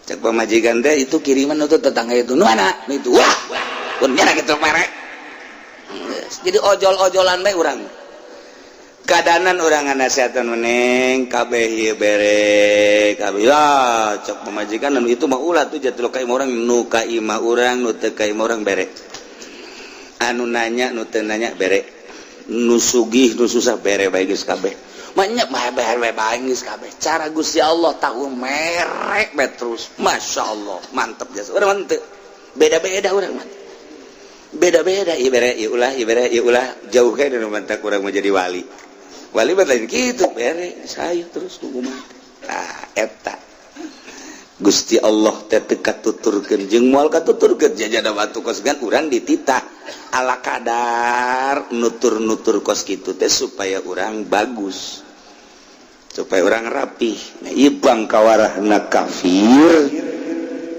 Cek pamajikan teh, itu kiriman itu tetangga itu. Nu mana? Nu itu. Wah, pun nyana gitu mere. Jadi ojol-ojolan bae urang. Kadanan urang ngasihatan meneng kabeh ieu bere kabeh ya. Cek pamajikan, nu itu mah ulah tuh jatuh ka imah urang, nu ka imah urang, nu teu ka imah urang bere, anu nanya, nu teu nanya bere, nu sugih, nu susah bere bae geus kabeh. Banyak bae bae bae geus kabeh. Cara Gusti Allah tahu merek bae terus. Masya Allah, mantep jasa. Urang mah teu, beda-beda urang mah, beda-beda. Ieu bere, ieu ulah, ieu bere, ieu ulah, jauh kan nu mantak urang mau jadi wali. Wali mah lain kitu, bere saya terus tunggu mati. Nah, eta Gusti Allah teh teu katuturkeun jeung moal katuturkeun jajada batu kos gan urang dititah ala kadar nutur-nutur kos kitu teh supaya urang bagus, supaya urang rapih. Nah, ieu bangkawarahna kafir.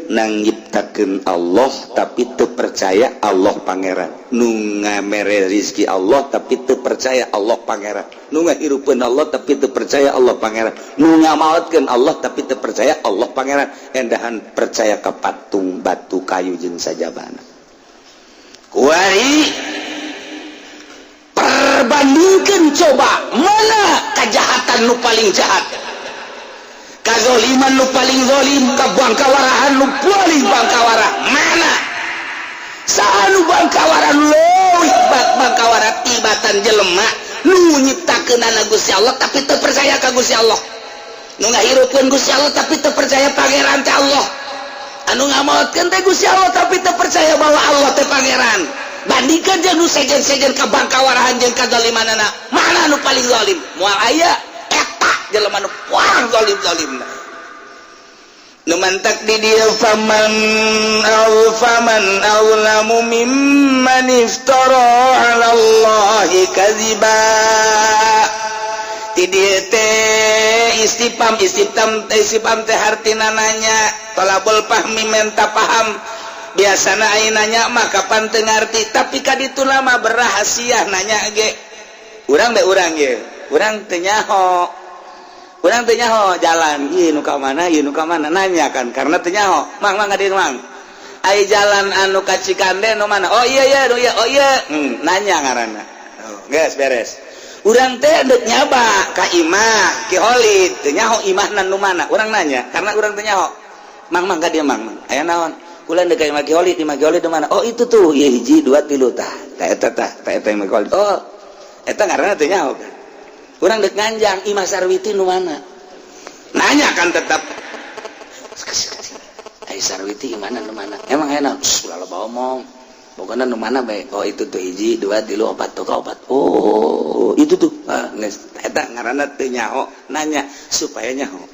Nang nyiptakeun Allah tapi teu percaya Allah Pangeran, nu ngamere rizki Allah tapi teu percaya Allah Pangeran, nu ngahirupeun Allah tapi teu percaya Allah Pangeran, nu ngamaotkeun Allah tapi teu percaya Allah Pangeran, endahan percaya ka patung, batu, kayu jeung sajabana. Kuari perbandingkan coba, mana kejahatan nu paling jahat, kazoliman nu paling zolim, kabangkawarahan nu paling bangkawara? Mana saha nu bangkawara, leuwih bangkawara tibatan jelema nu nyiptakeunana Gusti Allah tapi teu percaya ka Gusti Allah, nu ngahirupkeun Gusti Allah tapi teu percaya Pangeran teh Allah, anu ngamaotkeun teh Gusti Allah tapi teu percaya bahwa Allah teh Pangeran? Bandingkan jeung nu sejen-sejen kabangkawarahan jeung kazalimanana, mana nu paling zalim? Moal aya. Eta jelema nu paling zalim zalimna. Nu mantak di dieu, faman aw faman azlamu mimman iftara 'ala Allahi kadziba. Di dieu teh istifham, istifham, istifham teh hartina nanya, tolabul fahmi, menta paham. Biasana aya nanya mah kapan teu ngarti, tapi kaditu lama berrahasia nanya ge. Urang be, urang ge, urang teu nyaho, urang teu nyaho jalan ieu nu ka mana, ieu nu ka mana, nanya kan karena teu nyaho. Mang, mang, ka mang, ai jalan anu ka Cikande nu mana? Oh iya iya, iya, oh iya, nanya ngaranna. Oh, geus beres. Urang teh deuk nyaba ka imah Ki Holid, teu nyaho imahna nu mana, urang nanya karena urang teu nyaho. Mang, mang, ka dieu, mang, mang, aya naon? Kula deuk ka imah Ki Holid. Imah Ki Holid di mana? Oh, itu tuh, ieu, hiji, dua, tilu, tah tah, eta tah tah, eta imah Ki Holid. Oh, eta ngaranna teu nyaho kan. Urang deuk nganjang, imah Sarwiti nu mana? Nanya kan tetap. Ai Sarwiti imahna nu mana? Emang aya naon? Ulah loba omong, pokoknya nu mana bae. Oh, itu tuh, hiji, dua, tilu, opat tuh, opat. Oh, itu tuh. Ah, geus, eta ngaranna teu nyaho, nanya supaya nyaho.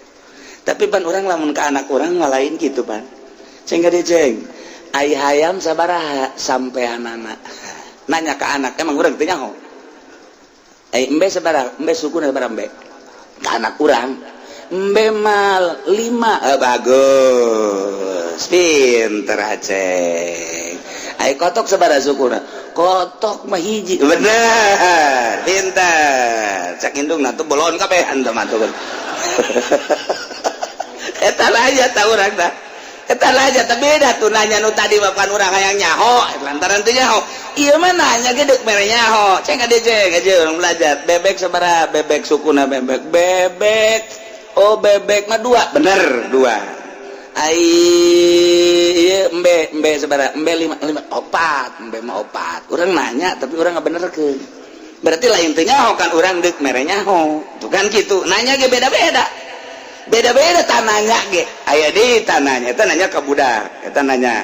Tapi pan urang lamun ke anak urang mah lain gitu pan. Sehingga dia, "Ceng, ai hayam sabaraha sampeanana?" Nanya ke anak, emang urang teu nyaho. "Ai embe sabaraha? Embe suku sabaraha embe?" Ke anak urang, "Embe mal lima." Eh, bagus, pinter Aceng. "Ai kotok sabaraha sukuna?" "Kotok mah hiji." "Bener, pinter." Cak indung tuh bolon kabehan teh mah tuh. Eta aja tahu urang tah. Eta aja teh beda tuh nanya nu tadi mah pan urang hayang nyaho lantaran teu nyaho. Ieu mah nanya ge deuk mere nyaho. Ceng ka ceng aja urang belajar. "Bebek sabaraha? Bebek sukuna bebek. Bebek. Oh, bebek mah dua." Bener, dua. "Ai ieu embe, embe sabaraha?" "Embe lima, lima, opat, embe mah opat." Urang nanya tapi urang nggak bener ke. Berarti lain teu nyaho kan, urang deuk mere nyaho. Tuh kan gitu. Nanya ge beda-beda. Beda-beda tananya ge. Aya di tananya, eta nanya ke budak, eta nanya.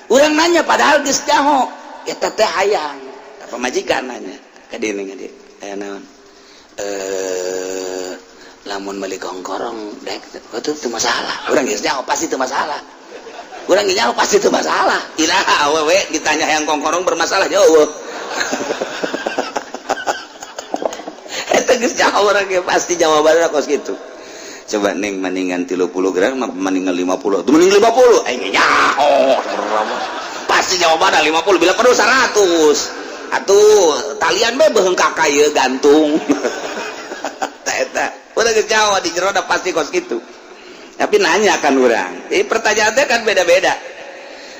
Urang nanya padahal geus nyaho. Eta teh hayang. Apa majikan nanya ka dieu ka dieu. Aya naon? Eh, lamun beli kongkorong dek itu teu masalah. Urang geus nyaho pasti teu masalah. Urang geus nyaho pasti teu masalah. Iraha awewe ditanya yang kongkorong bermasalah jauh. Eta geus nyaho urang ge pasti jawabanna kos kitu. "Coba neng, mendingan 30 gram mendingan 50 tuh?" "Mending 50." Aing nyaho pasti jawabanna 50, bila perlu 100 atuh, talian be beheung ka ieu gantung. Tah eta udah geus nyaho di jero pasti kos kitu. Tapi nanya kan urang. Jadi pertanyaannya kan beda-beda.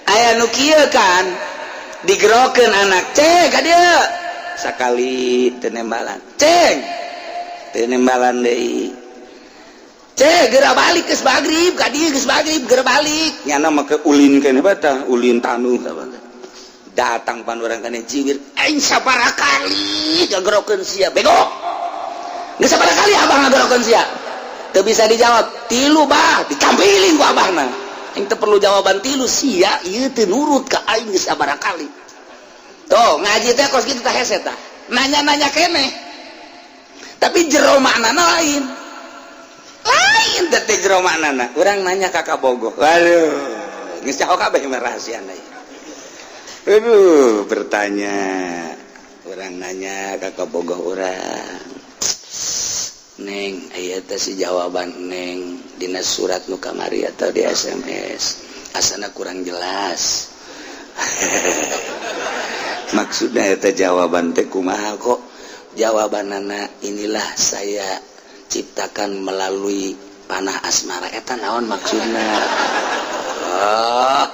Aya nu kieu kan digerokeun anak, "Ceng, ka dieu." Sakali teu nembalan. "Ceng." Teu nembalan deui. "Ceng, geura balik, geus magrib, ka dieu geus magrib, geura balik." Nyana make ulin keneh bata, ulin tanuh. Datang pan urang kana jiwir, "Aing sabaraha kali ngagerokeun sia, bego. Geus sabaraha kali abah ngagerokeun sia?" Teu bisa dijawab. "Tilu, bah." Dicampiling ku abahna. "Aing teu perlu jawaban tilu, sia ieu teu nurut ka aing geus sabaraha kali." Tuh, ngaji teh kos kitu tah, hese tah. Nanya-nanya keneh. Tapi jero maknana lain. Lain teh jero maknana. Urang nanya ka kabogoh. Waduh, geus nyaho kabeh mah rahasiana. Aduh, bertanya. Urang nanya ka kabogoh urang. "Neng, aya teh si jawaban Neng dina surat nu kamari atau di SMS." Asana kurang jelas maksudnya eta jawaban teh. Kumaha kok jawabanana? Inilah saya ciptakan melalui panah asmara. Eta naon maksudna? Oh,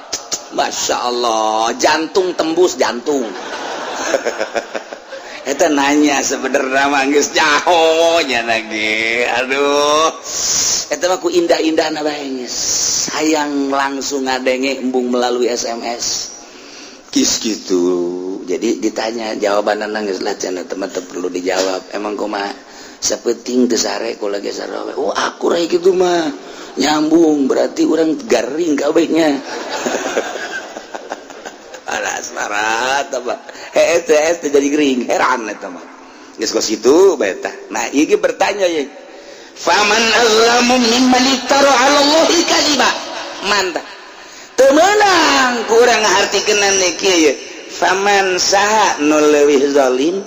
Masya Allah, jantung tembus jantung. Eta nanya sebenarnya mah geus nyaho nya lagi. Aduh, eta mah ku indah-indahna bae geus. Sayang langsung ngadenge, embung melalui SMS kis gitu. Jadi ditanya jawaban geus lah cenah, teman perlu dijawab. Emang kumaha, sapeting teu sare kula ge sarua. Oh, aku rai kitu mah nyambung, berarti orang garing kabehnya. Alas marah apa eh jadi gering, heran eta mah. Geus kos kitu bae tah. Nah, ieu bertanya ye, faman azlamu mimman iftara 'ala Allahi kadziba. Mantap, teu meunang kurang ngahartikeun kieu ye. Faman, saha nu leuwih zalim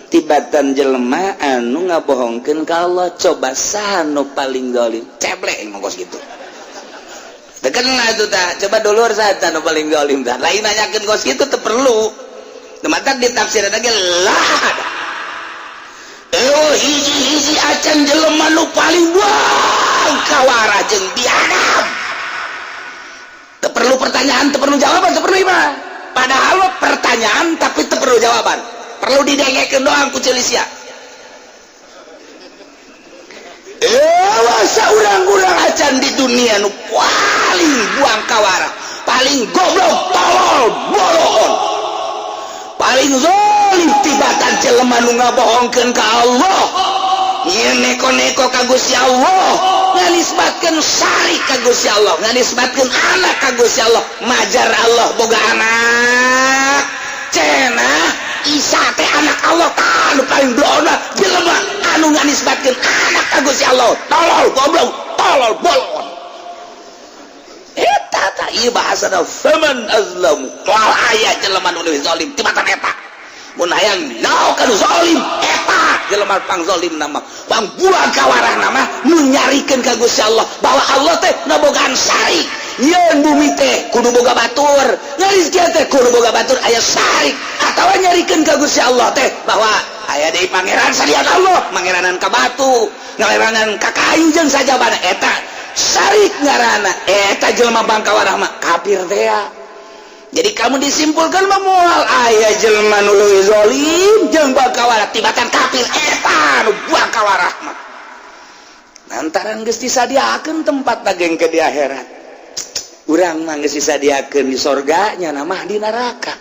tibatan jelema anu ngabohongkeun ka Allah? Coba, saha nu paling zalim? Ceblek emang kos kitu. Terkenal itu tak. Coba dulur, saha nu paling zalim tah? Lain nanyakeun kos kitu teu perlu. Mata ditafsir lagi lah. Oh, hiji-hiji acan jelema nu paling buang kawara jeung biadab. Teu perlu pertanyaan, teu perlu jawaban, teu perlu mah. Padahal pertanyaan tapi teu perlu jawaban. Perlu didengekeun doang ku ceulisia. Eh, urang-urang acan di dunia nu paling buang kawara, paling goblok, tolol, boloon, paling zalim tibatan jelema nu ngabohongkeun ka Allah, nyeun neko-neko ka Gusti Allah, nganisbatkeun syarik ka Gusti Allah, nganisbatkeun anak ka Gusti Allah, majar Allah boga anak cenah, Isa teh anak Allah. Tah, nu paling blona jelema anu nganisbatkeun anak ka Gusti Allah, tolol, goblok, tolol, bolon eta. Tah, ieu bahasana faman azlamu. Moal aya jelema nu leuwih zalim tibatan eta. Mun hayang nyaho ka nu zalim, eta jelema pang zalim nama, pang buang kawarah nama nu nyarikeun ka Gusti Allah bahwa Allah teh ngabogaan syarik. Yeun bumi teh kudu boga batur, ngarizkian teh kudu boga batur, aya syarik, atawa nyarikeun ka Gusti Allah teh bahwa aya deui pangeran salian Allah, mangeranan ka batu, ngeranan ka kayu jeung sajabana. Eta syarik ngaranna. Eta jelema bangkawarah mah kafir teh ya. Jadi kamu disimpulkan mah moal aya jelema nu leuwih zalim jeung bangkawarah tibatan kafir. Eta nu bangkawarah mah lantaran geus disadiakeun tempat daging ke di akhirat. Urang mah geus disadiakeun di sorga, nya mah di neraka.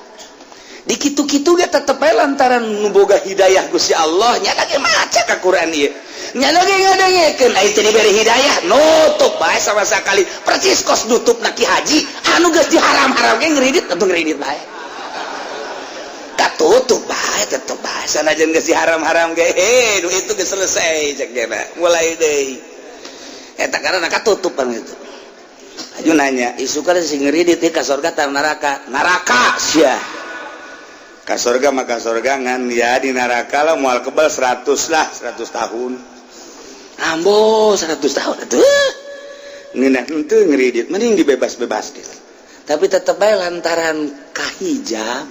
Di kitu-kitu ge tetep bae lantaran nu boga hidayah Gusti Allah nya ge maca ka Quran ieu, nya ge ngadengekeun. Aya teu diberi hidayah, nutup bae sama sekali, persis kos nutup na ki haji anu geus diharam-haram ge ngeridit atuh, ngeridit bae, katutup bae, tetep bae sanajan geus diharam-haram ge. Heh, nu itu geus selesai cek gena mulai deui eta karena katutupan itu. Aju nanya, isukan sing ngeridit ka surga tar neraka? Neraka sia. Ka surga maka surga, ngan ya di neraka lah moal kebal 100 lah, 100 tahun. Ambo 100 tahun atuh ngeunah henteu ngeridit, mending dibebas-bebas gitu. Tapi tetep bae lantaran kahijab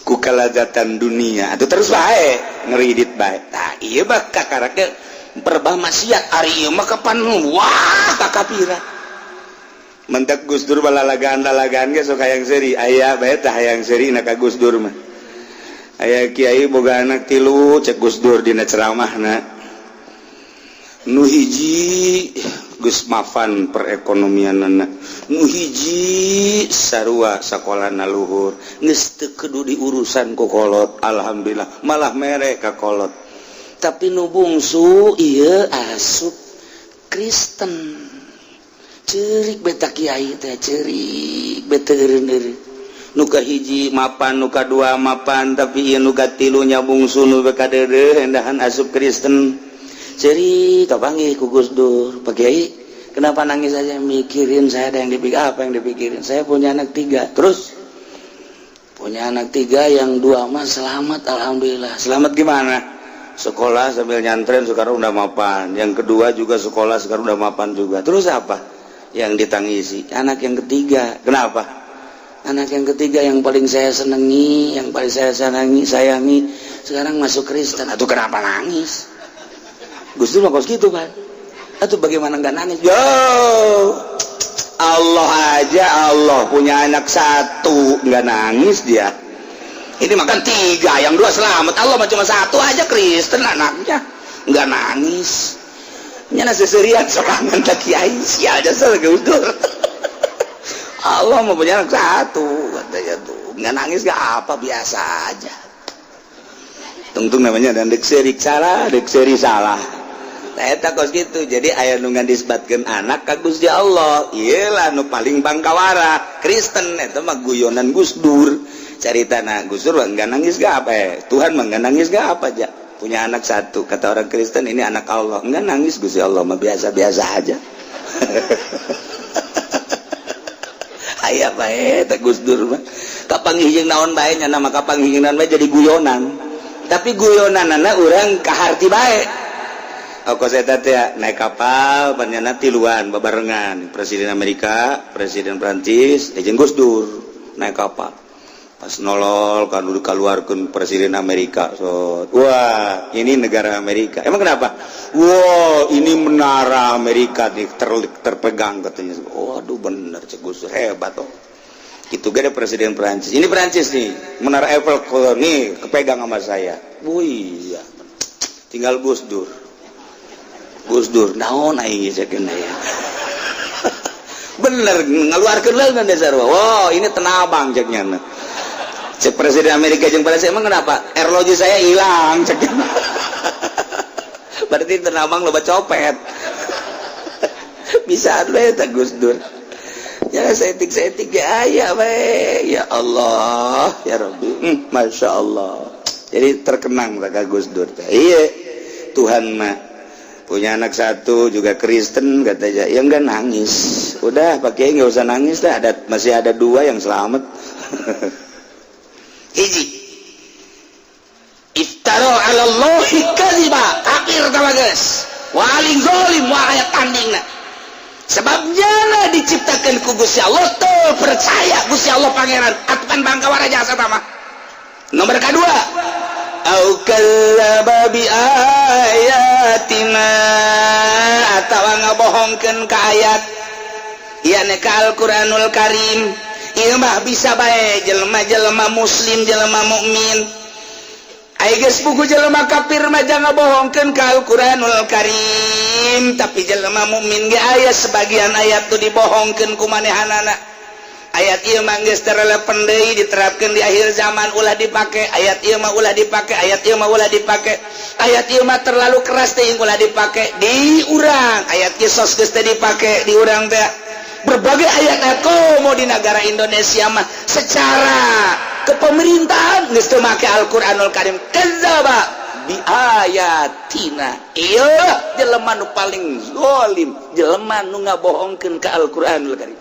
ku kalazatan dunia atuh terus bae ngeridit bae. Tah, ieu mah kakarake perbah maksiat, ari ieu mah kapan wah kakapira. Mentak Gus Dur balalagaan lalagaan ge sok hayang seuri, aya bae tah hayang seuri na ka Gus Dur mah. Aya kiai boga anak tilu, cek Gus Dur dina ceramahna, nu hiji geus mafan perekonomianana, nu hiji sarua sakolana luhur, geus teu kudu diurusan ku kolot, alhamdulillah malah mere ka kolot, tapi nu bungsu ieu asup Kristen. Cerik beta kiai teh, cerik beta eureun. Nu kahiji mapan, nu kadua mapan, tapi ieu nu katilu nya bungsu, nu kadeudeuh endahan asup Kristen. Cerik, kapanggih ku Gus Dur. "Pak Kiai, kenapa nangis saja?" "Mikirin saya ada yang dipikir." "Apa yang dipikirin?" "Saya punya anak tiga." "Terus?" "Punya anak tiga, yang dua mah selamat, alhamdulillah." "Selamat gimana?" "Sekolah sambil nyantren, sekarang udah mapan. Yang kedua juga sekolah, sekarang udah mapan juga." "Terus apa?" Yang ditangisi anak yang ketiga. Kenapa anak yang ketiga? Yang paling saya senangi, yang paling saya senangi, sayangi, sekarang masuk Kristen. Atau kenapa nangis? Gus Dur mah gitu kan. Atau bagaimana nggak nangis? Yo Allah aja, Allah punya anak satu nggak nangis dia. Ini makan tiga, yang dua selamat. Allah mah cuma satu aja Kristen anaknya, nggak nangis. Nyana seserian sorangan tak kiai sial jasa Gus Dur. Allah mau punya anak satu katanya tuh nggak nangis, nggak apa, biasa aja. Tungtung namanya dan dek serik salah, dek seri salah. Eta kos gitu. Jadi aya nu ngadisbatkeun anak ka Gusti Allah, iyalah nu paling bangkawara Kristen. Eta mah guyonan Gus Dur carita. Nah, Gus Dur enggak nangis gak apa, eh, Tuhan mah enggak nangis gak apa aja punya anak satu, kata orang Kristen ini anak Allah, enggak nangis. Gusti Allah mah biasa-biasa aja. Aya bae eta Gus Dur mah, kapanggih jeung naon bae nya nama, kapanggih jeung naon bae jadi guyonan. Tapi guyonanana urang kaharti bae. Saya naik kapal banyak tiluan babarengan, Presiden Amerika, Presiden Prancis jeung Gus Dur naik kapal. Pas nolol kan udah keluarkan Presiden Amerika, so, "Wah, ini negara Amerika." "Emang kenapa?" "Wah, ini menara Amerika nih terpegang," katanya. "Waduh, bener," cek Gus Dur, "hebat." Oh, itu gak ada Presiden Prancis, "Ini Prancis nih, Menara Eiffel nih kepegang sama saya." Wih iya, tinggal Gus Dur. Gus Dur, "Naon aing ya?" Bener ngeluarkeun leungeun dasar. "Wow, ini tenabang," cek nya. Cek Presiden Amerika jeung pada, "Emang kenapa?" "Arloji saya hilang," cek. Berarti tenabang loba copet. Bisa we eta Gus Dur ya, saeutik-saeutik ya aya we. Ya Allah ya Rabbi, Masya Allah. Jadi terkenang ka Gus Dur teh. Iya, Tuhan mah punya anak satu juga Kristen katanya, ya enggak nangis. Udah pakai, nggak usah nangis dah, ada masih ada dua yang selamat. Hiji, iftara ala Allahi kadziba, kafir tama geus waling zalim wa aya tandingna. Sebabnya lah diciptakan ku Gusti Allah tuh percaya Gusti Allah Pangeran atukan bangkawara jasa tama. Nomor kedua, au kadzdzaba bi ayatina, atawa ngabohongkeun ka ayat ieu ka Al-Qur'anul Karim. Ieu mah bisa bae jelema-jelema muslim, jelema mukmin. Ai geus buku jelema kafir mah jangan ngabohongkeun ka Al-Qur'anul Karim, tapi jelema mukmin ge aya sebagian ayat tuh dibohongkeun ku manehanana. Ayat ieu mah geus teu relevan deui diterapkeun di akhir zaman, ulah dipake. Ayat ieu mah ulah dipake, ayat ieu mah ulah dipake, ayat ieu mah terlalu keras teuing, ulah dipake di urang. Ayat kisos geus teu dipake di urang teh. Berbagai ayat komo di negara Indonesia mah secara kepemerintahan geus teu make Al-Qur'anul Karim. Kadzdzaba bi ayatina, ieu jelema nu paling zalim, jelema nu ngabohongkeun ka Al-Qur'anul Karim.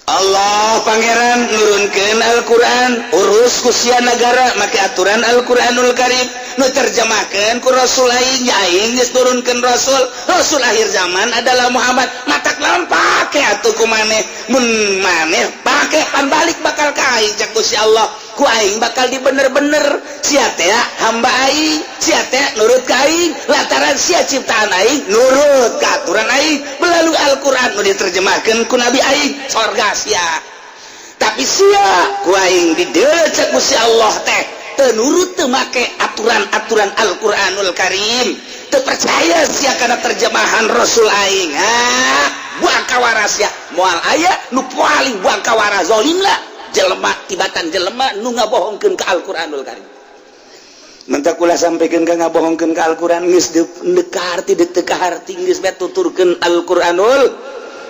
Allah Pangeran nurunkan Al-Quran, urus ku sia negara make aturan Al-Quranul Karim. Nu terjemahkan ku Rasul aing, ya aing geus turunkeun Rasul. Rasul akhir zaman adalah Muhammad. Matak lawan pake atuh ku maneh? Mun maneh pake, pan balik bakal ka aing, cek Gusti Allah. Ku aing bakal dibener-bener. Sia teh hamba aing, sia teh nurut ka aing, lantaran sia ciptaan aing, nurut ka aturan aing melalui Al-Qur'an nu diterjemahkeun ku nabi aing, sorga sia. Tapi sia ku aing didecek Gusti Allah teh teu nurut, teu make aturan-aturan Al-Qur'anul Karim, teu percaya sia kana terjemahan Rasul aing, ah, buang kawara sia. Moal aya nu paling buang kawara zalim lah jelema tibatan jelema nu ngabohongkeun ka Al-Qur'anul Karim. Mentak ulah sampaikan ka ngabohongkeun ka Al-Qur'an, geus teu kaharti, teu kaharti, geus bae tuturkeun Al-Qur'anul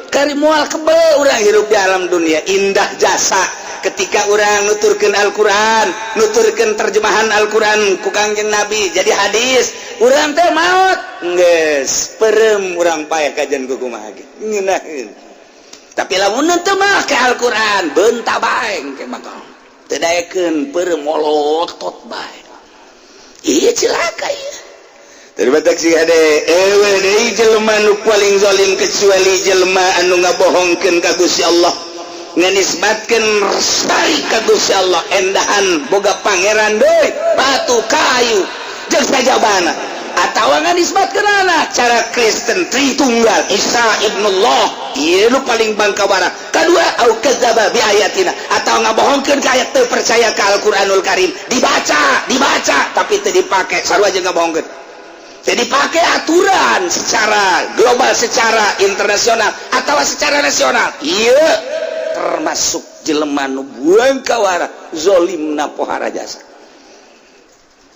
Karim, moal kebel urang hirup di alam dunia. Indah jasa ketika urang nuturkeun Al-Qur'an, nuturkeun terjemahan Al-Qur'an ku Kangjeng Nabi jadi hadis, urang teh maot geus perem, urang paeh kajian ku kumaha ge ngeunaheun. Tapi lamun teu make Al-Qur'an, bentak bae engke bakal teu daekeun, peureum molotot bae. Iya, cilaka ieu. Daripada si hade ewe deui jelema nu Makhluk paling zalim kecuali jelma anu ngabohongkeun ka Gusti Allah, nganisbatkeun syarik ka Gusti Allah, endahan boga pangeran deui, batu, kayu jeung sajabana, atawa nganisbatkeun anak cara Kristen, Tritunggal, Isa ibnullah. Ieu nu paling bangkawara. Kadua, au kadzdzaba bi ayatina, atau ngabohongkeun ka ayat, teu percaya ka Al-Qur'anul Karim. Dibaca, dibaca, tapi teu dipake, sarua jeung ngabohongkeun. Jadi pakai aturan secara global, secara internasional atau secara nasional, iya termasuk jelema nu bangkawara, zolimna pohara jasa.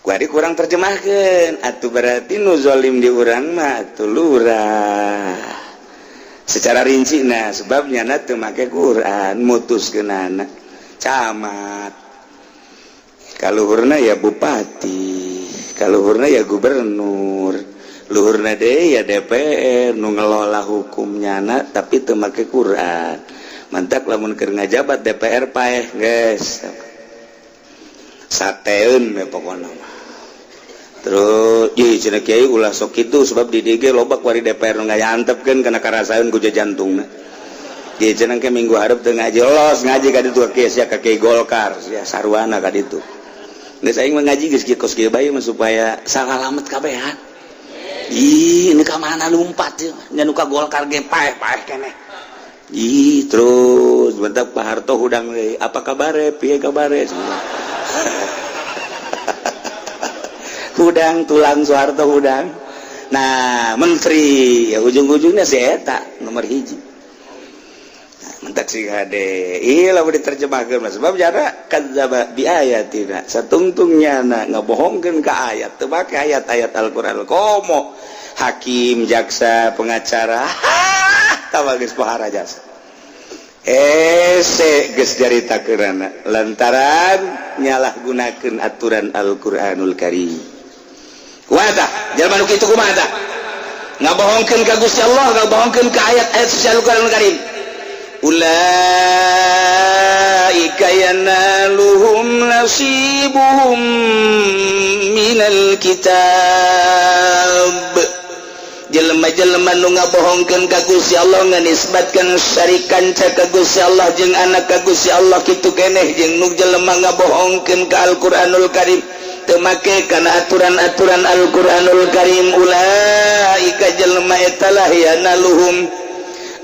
Kuari kurang terjemahkan atau berarti nu zolim di urang mah atuh lurah secara rinci. Nah, sebabnya na teu make Quran, mutuskeunana camat, kaluhurna ya bupati, kaluhurna ya gubernur, luhurna deui ya DPR nu ngelola hukumnya na, tapi teu make Quran. Mantak lamun keur ngajabat DPR paeh, guys, sateun we pokona mah. Terus ieu cenah kiai ulah sok kitu, sebab di DG loba kuari DPR nu ngayantepkeun kana karasaeun ku jantungna. Ieu cenah ke minggu hareup teu ngaji, los ngaji ka ditu kieu sia ka kiai Golkar sia sarwana ka ditu. Geus aing mah ngaji geus kieu kos kieu bae mah supaya salamet kabehan. Ih, ini ka mana lumpat ieu nya, nu ka Golkar ge paeh-paeh keneh. Ih, terus bentar Pak Harto hudang deui, apa kabare, piye kabare? Hudang tulang Soeharto hudang. Nah, menteri ya ujung-ujungnya si eta nomor hiji. Nah, mentak sih hade. Iya lah diterjemahkeun mah, sebab jara kadzdzaba bi ayatina, satungtungnya na ngabohongkeun ka ayat, teu make ayat-ayat Al-Qur'an, komo hakim, jaksa, pengacara, tawa geus pohara jasa. Ese geus caritakeunana lantaran nyalahgunakeun aturan Al-Qur'anul Karim. Kumaha tah jalma nu kitu, kumaha tah ngabohongkeun ka Gusti Allah, ngabohongkeun ka ayat-ayat suci Al-Qur'anul Karim? Ulaika yanaluhum nasibuhum minal kitab. Jelema-jelema nu ngabohongkeun ka Gusti Allah, nganisbatkeun syarik kanca ka Gusti Allah jeung anak ka Gusti Allah, kitu keneh jeung nu jelema ngabohongkeun ka Al-Qur'anul Karim, teu make kana aturan-aturan Al-Qur'anul Karim, ulaika jelema eta lah yanaluhum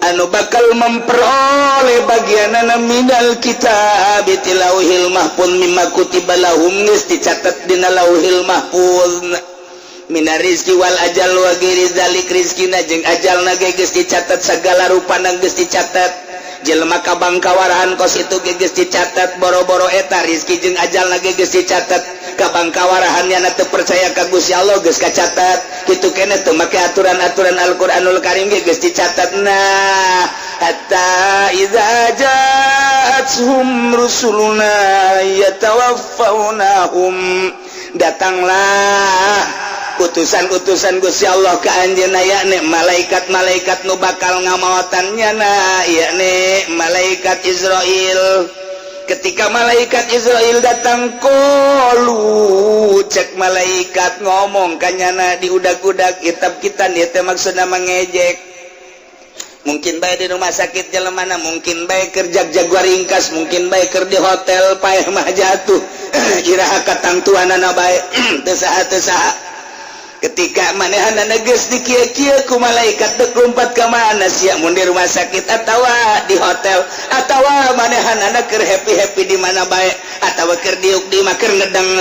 anu bakal memperoleh bagianana minal kitab ti lauhil mahfuz, mimma kutiba lahum, geus dicatat dina lauhil mahfuz, mina rizki wal ajal wa ghairi dzalik. Rizkina jeung ajalna ge geus dicatat, segala rupana geus dicatat. Jelema kabangkawarahan kos itu ge geus dicatat. Boro-boro eta, rizki jeung ajalna ge geus dicatat, kabangkawarahannya na teu percaya ka Gusti Allah geus kacatat, kitu keneh teu make aturan-aturan Al-Qur'anul Karim ge geus dicatat. Nah, hatta idza ja'atuhum rusuluna yatawaffawnahum, datanglah utusan-utusan Gusti Allah ke anjeunna, yakni malaikat-malaikat nu bakal ngamaotannya na, yakni malaikat Izrail. Ketika malaikat Izrail datang, qalu, cek malaikat ngomong kanyana diudag-udag kitab kita. Ieu teh maksudna mengejek. Mungkin bae di rumah sakit jelemana, mungkin bae keur jag-jaguar ringkas, mungkin bae keur di hotel, paeh mah jatuh, iraha katangtuanana bae, teu saha teu saha. Ketika manehanana geus dikieu-kieu ku malaikat, dek lompat ka mana sia, mun di rumah sakit atawa di hotel atawa manehanana keur happy-happy di mana bae atawa keur diuk di mah keur ngedeng,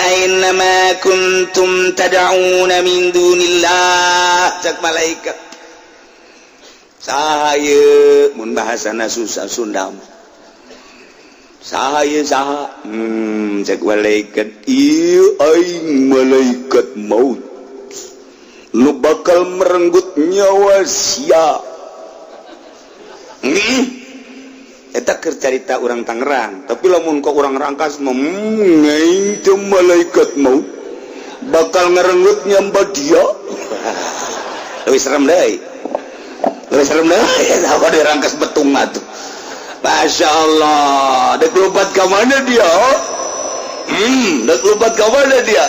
aina ma kuntum tad'una min dunillah. Cek malaikat, saha ieu? Mun bahasana susah Sunda mah, saha ieu, saha? Cek malaikat, ieu aing malaikat maut nu bakal merenggut nyawa sia. Eta keur carita urang Tangerang, tapi lamun ka urang Rangkas mah, aing teh malaikat maut bakal ngerenggut nyawa dia." Lebih serem deui, lebih serem deui apa di Rangkas Betung atuh. Masya Allah, dek lompat ke mana dia? Dek lompat ke mana dia?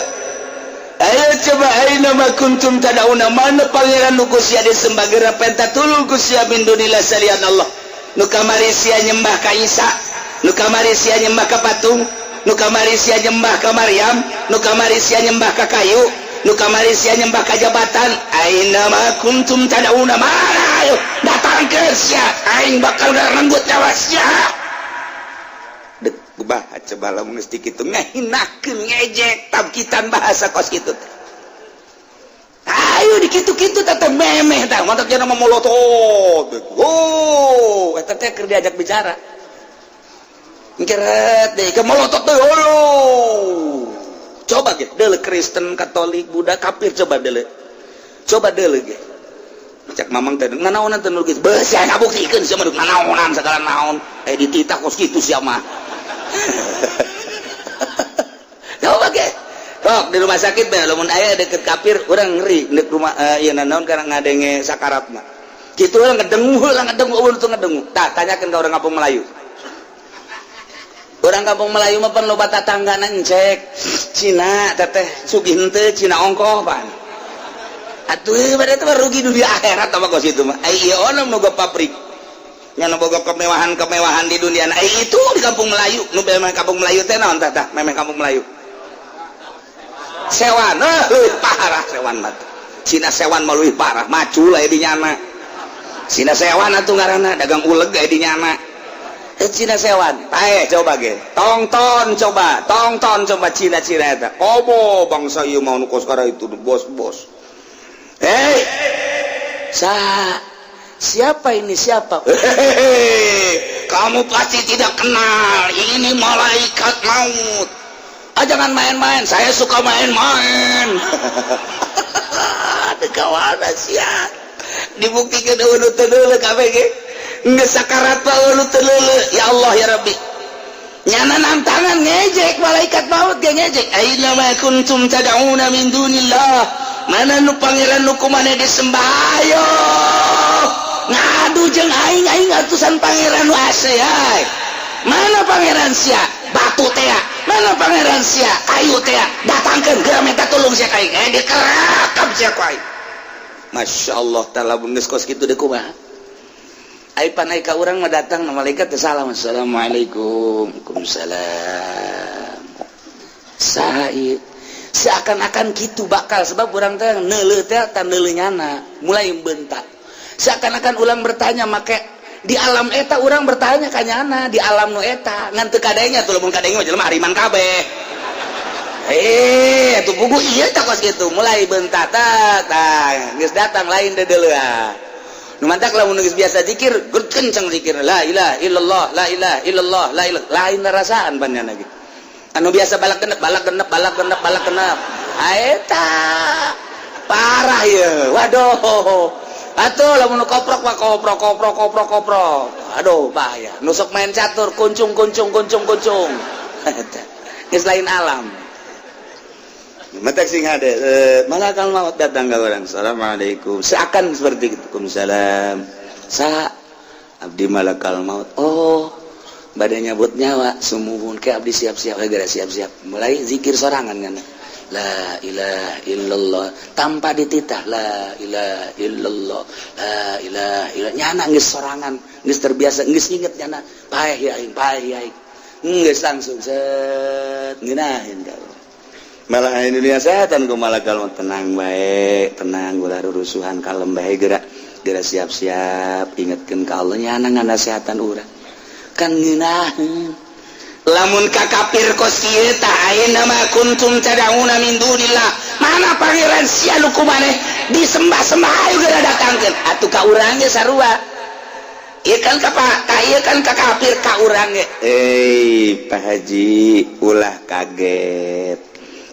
Ayo. Coba, aina ma kuntum tad'una, mana pangeran nu ku sia disembah? Geura penta tulung ku sia, min dunillah, salian Allah. Nu kamari sia nyembah ka Isa, nu kamari sia nyembah ka patung, nu kamari sia nyembah ka Maryam, nu kamari sia nyembah ka kayu, nu kamari sia nyembah ka jabatan. Aina ma kuntum tad'una, mana? Ayo datangkeun sia, aing bakal ngarenggut nyawa sia. Dek bah, coba lamun geus kitu ngahinakeun, ngejek tabkitan bahasa kos kitu teh. Ayo dikitu-kitu tetep memeh tah, mantak jana molotot. Oh, eta teh keur diajak bicara. Keret deh, ke molotot teh. Oh. Coba ge, deuleu Kristen, Katolik, Buddha, kafir, coba deuleu. Coba deuleu ge. Cek Mamang teh nanaonan teh nu kitu. Beuh, sia ngabuktikeun sia mah nanaonan segala naon. Eh, dititah kos kitu sia mah. Coba ge. Sok di rumah sakit bae lamun aya deket kafir, urang ngeri dek rumah ieu naon karena ngadenge sakarat mah. Kitu urang ngedengu heula, ngedengu euweuh teu ngedengu. Tah, tanyakeun ka urang kampung Melayu. Orang kampung Melayu mah pan loba tatanggana encek. Cina teteh sugih henteu, Cina ongkoh pan. Atuh pada itu rugi dunia akhirat apa kos itu mah. Ai ieu onam nu pabrik. Nya nu boga kemewahan-kemewahan di dunia. Ai itu di kampung Melayu, nu memang kampung Melayu teh naon tah tah memang kampung Melayu. Sewan, eh, leuwih parah sewan mah. Cina sewan mah leuwih parah, macul aya di nyana. Cina sewan atuh ngaranna dagang uleg aya di nyana. Eh, Cina sewan, pae coba ge. Tongton coba, tongton coba Cina-Cina eta. Obo bangsa ieu mah nu kos itu bos-bos. Hei, sa siapa ini, siapa? Hehehe, kamu pasti tidak kenal. Ini malaikat maut. Ah, jangan main-main. Saya suka main-main. Ada kawan sia. Dibuktikan euweuh teu deuleu kabeh ge. Geus sakarat mah euweuh teu deuleu. Ya Allah ya Rabbi. Nyana nantangan ngejek malaikat maut ge ngejek. Aina ma kuntum tad'una min dunillah. Mana nu pangeran nu kumaneh disembah? Ayo ngadu jeung aing, aing atusan pangeran nu ase ay. Mana pangeran sia? Batu tea. Mana pangeran sia? Kayu tea. Datangkeun geura, minta tulung sia ka aing. Eh, dikerakap sia ku aing. Masya Allah ta'ala, geus kos kitu deui kumaha? Ai pan ai ka urang mah datang na malaikat teh salam, assalamualaikum, waalaikumsalam. Saha ieu? Seakan-akan gitu bakal sebab urang teh neuleuh teh tan neuleuh nyana mulai bentak. Seakan-akan ulang bertanya make di alam eta, urang bertanya ka nyana di alam nu eta ngan teu kadenya tuh. Lamun kadenge mah jelema hariman kabeh. Eh, tuh buku iya tak kos gitu mulai bentak tah, geus datang lain deuleuh. Nu mantak lamun geus biasa zikir, kenceng zikir la ilaha illallah, la ilaha illallah, la ilaha, lain rasaan pan nyana gitu. Anu biasa balak genep, balak genep, balak genep, balak genep. Eta parah ya, waduh. Atuh lamun koprok mah koprok, koprok, koprok, koprok. Aduh, bahaya. Nusuk main catur, kuncung, kuncung, kuncung, kuncung. Eta geus lain alam. Matak sing hade, malakal maut datang ke orang. Assalamualaikum. Seakan seperti itu. Waalaikumsalam. Sa abdi malakal maut. Oh, badannya nyabut nyawa. Sumuhun ke abdi siap-siap, geura siap-siap. Mulai zikir sorangan kan. La ilaha illallah tanpa dititah, la ilaha illallah, la ilaha illallah. Nyana geus sorangan, geus terbiasa, geus inget nyana. Paeh ya aing, paeh ya aing. Geus langsung set ngeunahin ka malah ini dunia setan ku malakal maut, tenang bae, tenang, ulah rusuhan, kalem bae, gerak gerak, siap-siap, ingetkeun ka Allah. Nyana nganasehatan urang kan ngeunaheun. Lamun ka kafir kos kieu tah, aina ma kuntum tad'una min dunillah, mana pangeran sia nu kumaneh disembah-sembah? Ayo geura datangkeun atuh ka urang ge sarua. Ieu kan ka ka ieu kan ka kafir, ka urang ge. Eh, Pak Haji, ulah kaget.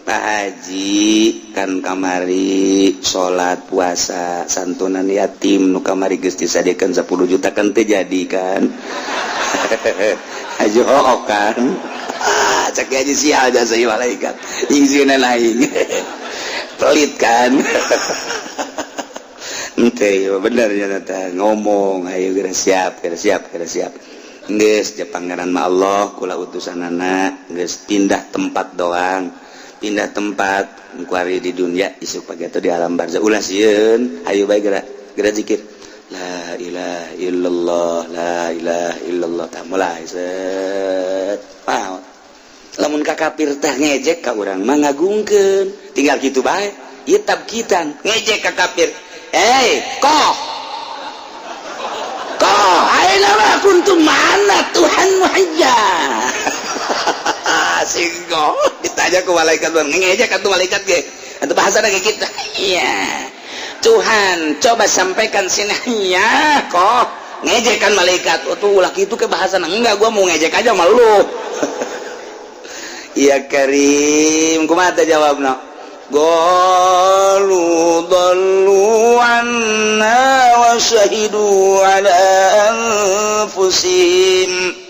Pak Haji kan kamari salat, puasa, santunan yatim nu kamari geus disadiakeun 10 juta kan teu jadi kan? Haji hook kan? Ah, cek haji sial jasa ieu malaikat. Nyingsieunan aing. Pelit kan? Ente ya bener ya teh ngomong, ayo geura siap, geura siap, geura siap. Geus je pangeran mah Allah, kula utusanana geus pindah tempat doang. Pindah tempat kuari di dunia, isuk pagi atau di alam barzah. Ulah sieun, ayo bae geura geura zikir la ilaha illallah, la ilaha illallah. Tah, mulai set maot. Lamun ka kafir tah ngejek, ka urang mah ngagungkeun. Tinggal kitu bae ieu tabkitan. Ngejek ka kafir, "Eh, koh koh, aina ma kuntum, mana Tuhan muhajja?" Singgo ditanya ke malaikat, ngejek atau malaikat ge atau bahasa lagi kita, iya Tuhan coba sampaikan sini ya. Kok ngejek kan malaikat? Oh, tuh ulah gitu ke bahasa. Enggak, gua mau ngejek aja malu. Iya Karim, kumaha jawabna? Qalu dhallu anna wa syahidu ala anfusihim.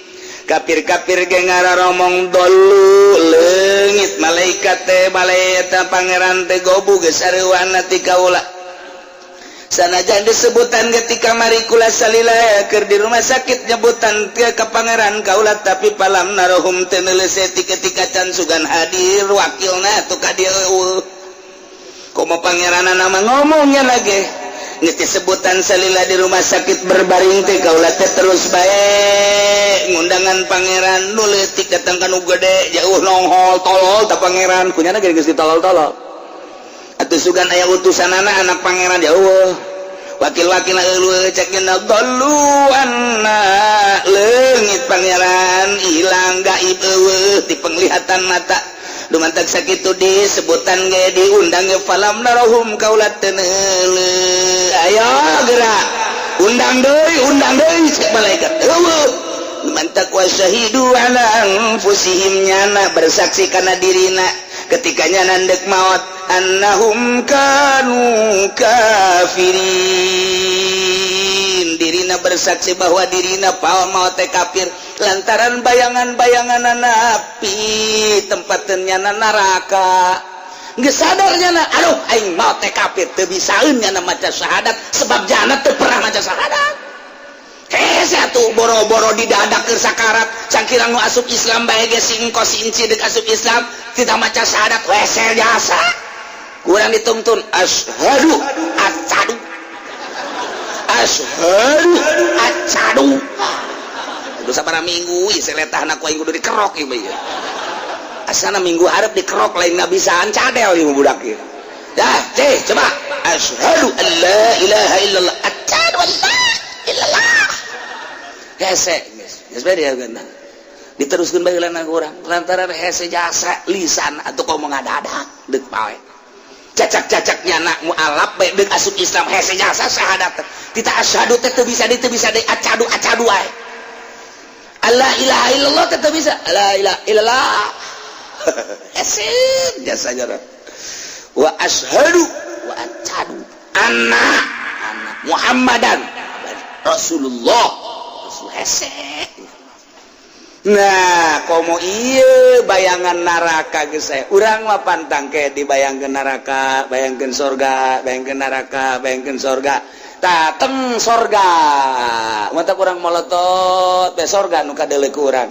Kafir-kafir ge ngararomong dolu, leungit. Malaikat teh, malaikat pangeran teh gobu geus sareuwana ti kaula. Sanajan disebutan ketika mari kula salila keur di rumah sakit, nyebutan ke ke pangeran kaula, tapi falam narohum, teu neuleuh ketika can sugan hadir wakilna tuh ka dieu eueuh. Komo pangeran nama ngomongnya lagi geus disebutan salila di rumah sakit berbaring teh, kaula teh terus bae ngundangan pangeran. Nu leutik datang ka nu gede, jauh nonghol tolol ta pangeran kunyana geus ditolol-tolol atuh. Sugan aya utusanana anak pangeran jauh, wakil-wakil eueuh. Cekna dhallu anna, leungit pangeran, hilang, gaib, eueuh di penglihatan mata. Dumantak sakitu disebutan ge, diundang ge, falam narohum, kaula teu neuleuh. Ayo gerak, undang deui, undang deui, cek malaikat eueuh. Dumantak wasyahidu ala anfusihim, nyana bersaksi kana dirina ketika nyana ndek maut, annahum kanu kafirin. Dirina bersaksi bahwa dirina pawa maut teh kafir lantaran bayangan-bayangan api tempat nyana neraka. Geus sadar nyana, aduh, aing maot teh kafir. Teu bisaeun nyana maca syahadat sebab nyana teu pernah maca syahadat. Hese atuh, boro-boro di dada keur sakarat. Cangkirang nu asup Islam bae ge, si engkos, si inci deuk asup Islam tidak maca syahadat, wesel jasa. Kurang dituntun asyhadu acadu, asyhadu acadu. Kudu sabaraha minggu ieu seletahna ku aing kudu dikerok ieu mah. Ieu asana minggu hareup dikerok, lain ngabisaan cadel ieu budak ieu. Dah, ceh, coba asyhadu an la ilaha illallah, asyhadu an la illallah. Hese geus geus bae dia geuna diteruskeun bae heula urang lantaran hese jasa lisan atuh komo ngadadak deuk pae cacak-cacak nyana mualaf bae deuk asup Islam, hese jasa syahadat. Tita asyhadu teh teu bisa di teu bisa di acadu acadu wae. La ilaha illallah teh teu bisa, la ilaha illallah hese jasa nyana. Wa asyhadu wa acadu anna anna Muhammadan Rasulullah. Rasul hese. Nah, komo iya bayangan neraka geus aya. Urang mah pantang ke dibayangkeun neraka, bayangkeun sorga, bayangkeun neraka, bayangkeun sorga. Tah, teng sorga. Mata kurang molotot be sorga nu kadeuleu ku urang.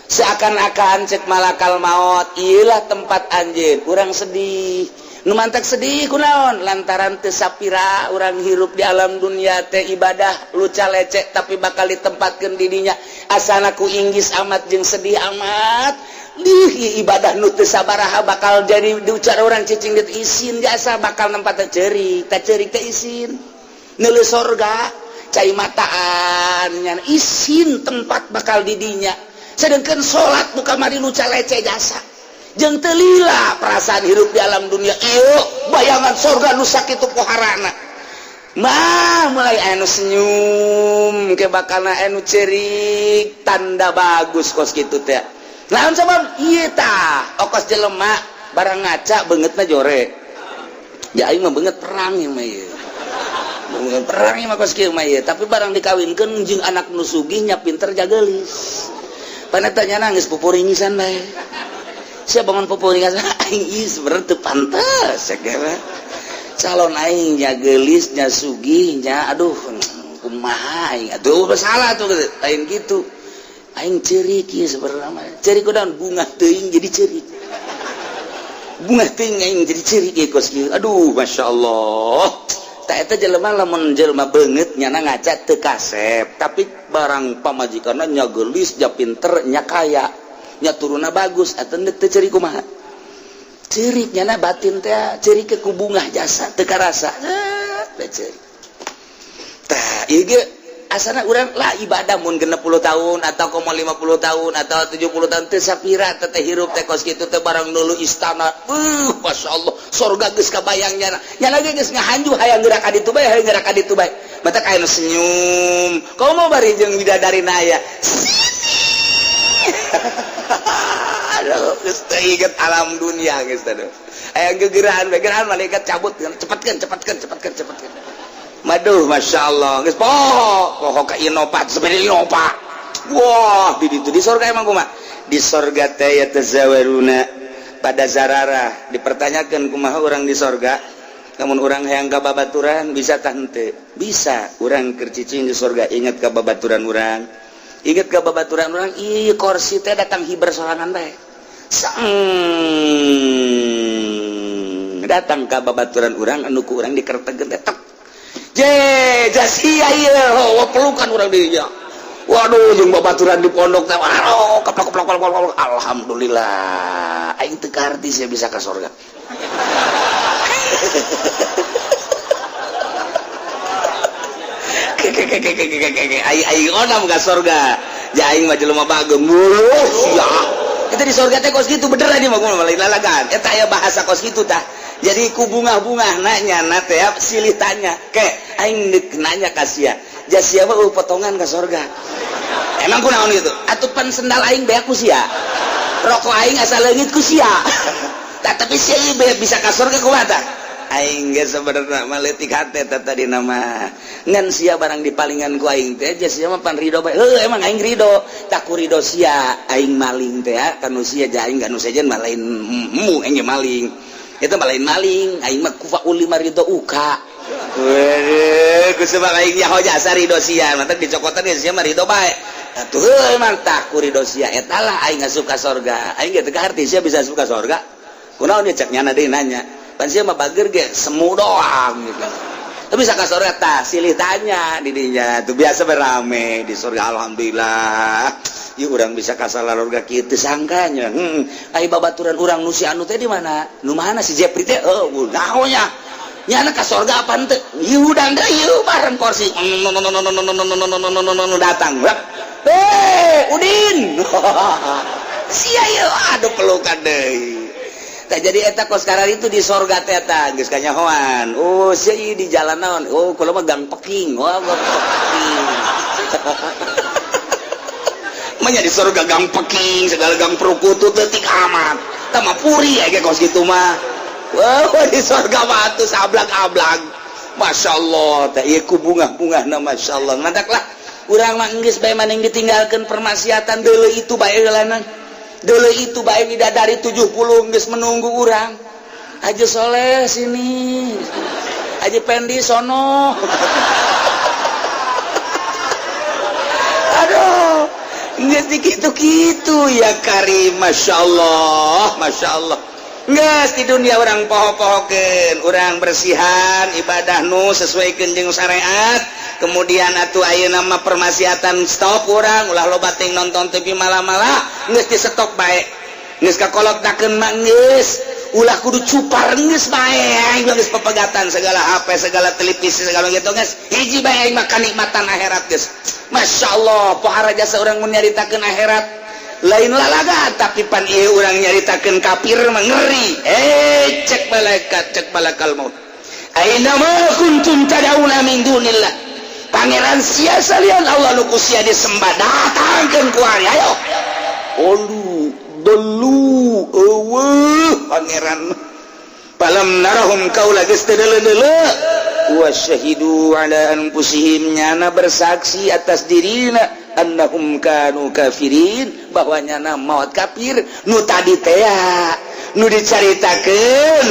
Seakan-akan cek malakal maut, iyalah tempat anjeun. Urang sedih. Nu mantak sedih kunaon? Lantaran teu sapira urang hirup di alam dunia teh ibadah luca lecek, tapi bakal ditempatkeun di dinya. Asana ku inggis amat jeung sedih amat. Lih, ibadah nu teu sabaraha bakal jadi diucar orang cicing dit isin jasa bakal nempat ceurik, teh ceurik teh isin. Neuleuh sorga cai mataan nya isin tempat bakal di dinya. Sedangkan salat nu kamari luca leceh jasa jeung teu lila perasaan hirup di alam dunia, ieu bayangan sorga nu sakitu poharana mah mulai anu senyum ke bakalna anu cerik, tanda bagus kos kitu teh. Naon sabab ieu tah? Okos jelema barang ngaca beungeutna jore ya, aing mah beungeut perang ieu mah, ieu beungeut perang ieu mah kos kieu mah ieu. Tapi barang dikawinkeun jeung anak nu sugih nya pinter jageulis, paneta nya nangis pupuringisan bae. Siapa bangun pupuringisan aing ieu sebenarnya teu pantes ya kira calon aing nya geulis nya sugih nya, aduh, kumaha aing atuh, salah tuh, lain gitu. Aing ceurik ieu sebenarnya mah, ceurik kunaon? Bunga teuing jadi ceurik. Bungah teuing aing jadi ceurik ieu kos kieu. Aduh, masyaallah. Tah eta jelema lamun jelema beungeut nyana ngaca teu kasep, tapi barang pamajikanna nya geulis, nya pinter, nya kaya, nya turunna bagus, atuh teu ceurik kumaha? Ceurik nyana batin teh, ceurik ke ku bungah jasa teu karasa. Teh ceurik. Tah, ieu ge asana urang lah ibadah mun 60 tahun atau komo 50 tahun atau 70 tahun teu sapira teh hirup teh kos kitu teh barang dulu istana. Masyaallah, sorga geus kabayang nyana. Nyana ge geus ngahanju hayang gerak ka ditu bae, hayang gerak ka ditu bae. Mata aya nu senyum. Komo bari jeung bidadari aya. Aduh, geus teu inget alam dunia geus teh. Aya gegeraan, gegeraan malaikat cabut, cepatkeun, cepatkeun, cepatkeun, cepatkeun. Maduh, masya Allah, geus poho, poho ka Innova, sepeda Innova. Wah, di ditu di sorga emang kumaha? Di sorga teh yatazawaruna pada zararah dipertanyakan kumaha orang di sorga. Namun orang hayang ka babaturan bisa tah henteu? Bisa. Urang keur cicing di sorga ingat ka babaturan urang. Ingat ka babaturan urang, ih kursi teh datang hiber sorangan bae. Sang datang ka babaturan urang anu ku urang dikertegeun teh tek. Je, jasia ieu, oh, pelukan urang dirinya. Waduh, jeung babaturan di pondok teh, waduh, keplok keplok keplok keplok. Alhamdulillah, aing teu kaharti sia bisa ka sorga. Aing aing onam ka sorga. Ja aing mah jelema bageng. Wuh, sia. Kita di sorga teh kos kitu beneran ieu mah kumaha lain lalagan. Eta aya bahasa kos kitu tah. Jadi ku bunga-bunga nanya na teh silih tanya. Ke aing deuk nanya ka sia. Ja sia mah potongan ka sorga. Emang kunaon gitu? Atuh pan sendal aing beak ku sia. Rokok aing asa leungit ku sia. Tah tapi sia ieu bisa ka sorga kumaha tah? Aing ge sebenarnya mah leutik hate teh tadi nama. Ngan sia barang dipalingan ku aing teh ja sia mah pan ridho bae. Heuh emang aing ridho. Tak ku ridho sia aing maling teh ya kanu sia ja aing kanu sejen mah lain mu aing ge maling. Itu mah lain maling, aing mah kufa ulima ridho uka. Weuh, ku sebab aing nyaho jasa ridho sia, mantak dicokotan ge sia mah ridho bae. Atuh heuh emang tak ku ridho sia eta lah aing asup ka sorga. Aing ge teu kaharti sia bisa asup ka sorga. Kunaon ieu cek nyana deui nanya. Pan sia mah bager ge semu doang gitu. Tapi bisa ka sorga tah silih tanya di dinya tuh biasa berame di sorga alhamdulillah. Ieu urang bisa ka salarorga kieu teu sangkanya. Ai babaturan urang nu si anu teh di mana? Nu mana si Jepri teh? Heuh, naon nya? Nyana ka sorga apa henteu? Ieu hudang deui ieu bareng kursi datang. Eh, Udin. Sia ieu aduh pelukan deui. Tah jadi eta kos karar itu di sorga teh eta geus kanyahoan. Oh, sia ieu di jalan naon? Oh, kula mah gang peking. Wah, gang peking. Manya di sorga gang peking, segala gang perukutut leutik amat. Tah mah puri aya kos kitu mah. Wah, di sorga mah atuh sablag-ablag. Masya Allah, teh ieu ku bungah-bungahna Masya Allah. Mantaklah urang mah geus bae maning ditinggalkeun permaksiatan deuleu itu bae heulana. Deuleu itu bae bidadari 70 geus menunggu urang. Haji Soleh sini. Haji Pendi sono. Aduh, geus dikitu-kitu ya Karim, Masya Allah, Masya Allah. Geus di dunia orang poho-pohokeun, urang bersihan ibadah nu sesuaikeun jeung syariat. Kemudian atuh ayeuna mah permaksiatan stop urang, ulah loba teuing nonton TV malah-malah, geus di stop bae. Geus kakolotakeun mah geus, ulah kudu cupar geus bae aing geus pepegatan segala HP, segala televisi, segala gitu geus. Hiji bae aing mah kanikmatan akhirat geus. Masya Allah, pohara jasa urang mun nyaritakeun akhirat. Lain lalaga tapi pan ieu urang nyaritakeun kafir mah ngeri. Cek malaikat, cek malakal maut. Aina ma kuntum tad'una min dunillah. Pangeran sia salian Allah nu ku sia disembah datangkeun ku ari ayo. Olu dolu eueuh pangeran. Falam narahum kaula geus teu deuleu-deuleu. Wa syahidu ala anfusihim nyana bersaksi atas dirina annahum kanu kafirin bahwa nyana maut kafir nu tadi teh nu dicaritakeun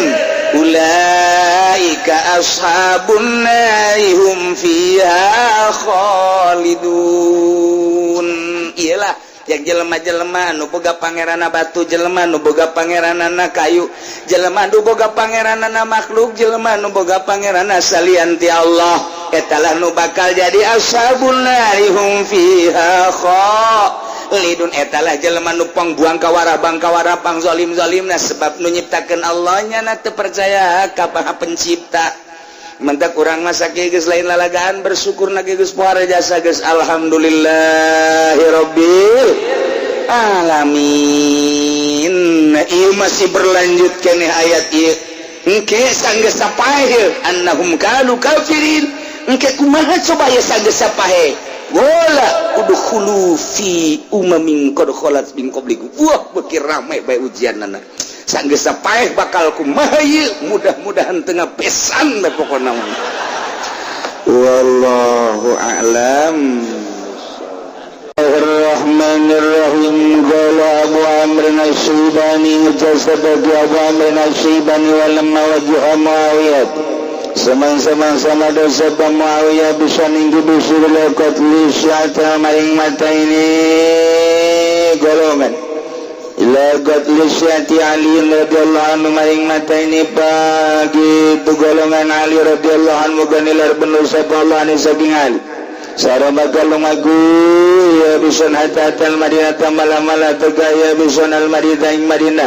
ulaika ashabun nari hum fiha khalidun. Iyalah Yang jelema-jelema nu boga pangeranna batu, jelema nu boga pangeranana kayu, jelema nu boga pangeranana makhluk, jelema nu boga pangeranna salian ti Allah, etalah nu bakal jadi ashabun nari hum fiha khalidun. Etalah jelema nu pangbuang kawara bang kawara pang zalim-zalimna, sebab nu nyiptakeun Allah nya na teu percaya ka Maha Pencipta. Mentak urang masa geus lain lalagaan, bersyukur na geus pohara jasa, geus alhamdulillahirabbil alamin. Ieu masih berlanjut keneh ayat ieu. Engke sanggeus sapaeh annahum kanu kafirin, engke kumaha coba ya sanggeus sapaeh? Wala udkhulu fi umamin qad khalat min qablikum. Wah, beuki rame bae ujianna. Sanggeus paeh bakal kumaha ieu? Mudah-mudahan tengah pesan bae pokona mah. Wallahu a'lam. Bismillahirrahmanirrahim. Qala Abu Amr Asy-Syaibani, sebagai Abu Amr Asy-Syaibani, walamma wajha Muawiyah, semang-semang sama dosa Muawiyah bisa ninggi bisir qatli syi'ata maring mata ini golongan ila qatli syi'ati Ali radhiyallahu anhu maring mata ini pagi itu golongan Ali radhiyallahu anhu, ganilar bener sapa Allah ani saking Ali. Sara bakal lumaku ya bison hatta al Madinah, malah-malah tega ya bison al Madinah ing Madinah.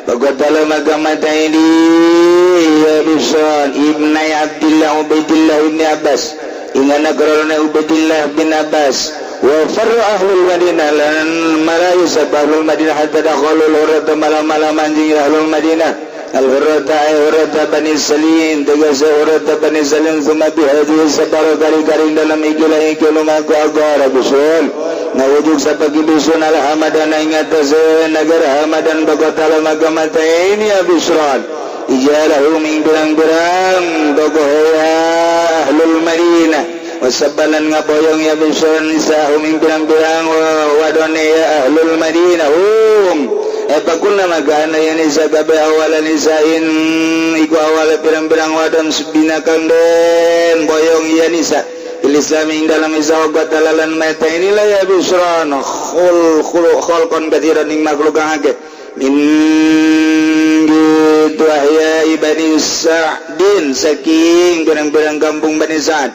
Bagatala maka mata ini ya bison ibnai Abdillah Ubaidillah ibni Abbas ingana korona Ubaidillah bin Abbas. Wa farra ahlul Madinah lan marayu sapa ahlul Madinah hatta dakhalul hurrata malah-malah manjing ahlul Madinah al hurrata ay hurrata Bani Salim, tegese hurrata Bani Salim. Thumma bihadhihi sabara kari-kari dalam ikilah iki lumaku agara bisun ngawujud sapa bisun ala Hamadan ing atase negara Hamadan. Bagatala maka mata ini ya Bisran ijalahu ing pirang-pirang tokoh ya ahlul Madinah. Wasabalan ngaboyong ya Bisran nisahum ing pirang-pirang wadone ya ahlul Madinah hum. Epakunna maka ana ya nisa kabeh awala nisain iku awala pirang-pirang wadon subina kang den boyong ya nisa fil Islam ing dalam Islam. Batalalan mata inilah ya Bisran khul khul khalqan katsiran ing makhluk kang akeh min gitu ahya Bani Sa'din saking pirang-pirang kampung Bani Sa'd.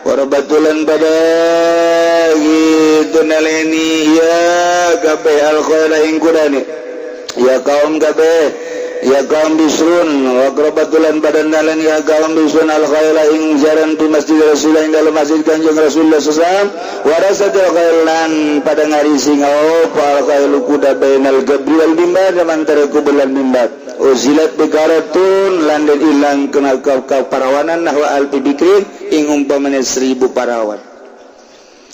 Warabatulan pada gitu naleni ya kabeh al khaira ing kudane ya kaum kabeh ya kaum Bisrun. Wa akrabatulan pada nalen ya kaum Bisrun al khaira ing jaran di masjid Rasulullah ing dalam masjid Kanjeng Rasulullah SAW. Warasatil khailan pada ngarisi ngau al khailu kuda bainal gabri wal mimbar antara kubur lan mimbar. Uzilat bikaratun lan den ilang kena ka parawanan nahwa alfi bikrin ing umpamane 1000 parawan.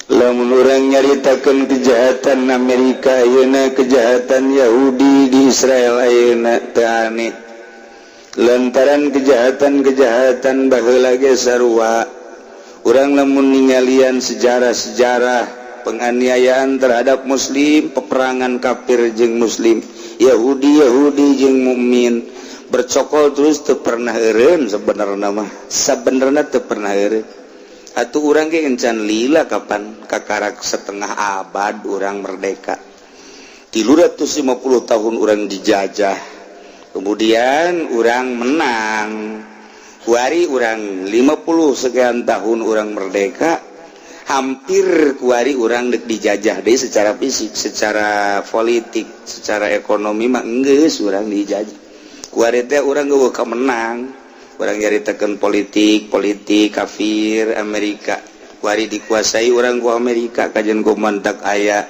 Lamun urang nyaritakeun kejahatan Amerika ayeuna, kejahatan Yahudi di Israel ayeuna, teu aneh, lantaran kejahatan-kejahatan baheula ge sarua. Urang lamun ningalian sejarah-sejarah penganiayaan terhadap muslim, peperangan kafir jeung muslim, Yahudi Yahudi jeung mukmin, bercokol terus, teu pernah eureun. Sebenarnya mah, sebenarnya teu pernah eureun atuh. Urang ge encan lila, kapan kakarak setengah abad urang merdeka, 350 tahun urang dijajah, kemudian urang menang. Kuari urang 50 sekian tahun urang merdeka, hampir kuari urang dek dijajah deh secara fisik, secara politik, secara ekonomi mah enggeus urang dijajah. Kuari teh urang geus menang. Urang nyaritakeun politik politik kafir Amerika, kuari dikuasai urang ku Amerika. Kajian ku mantak aya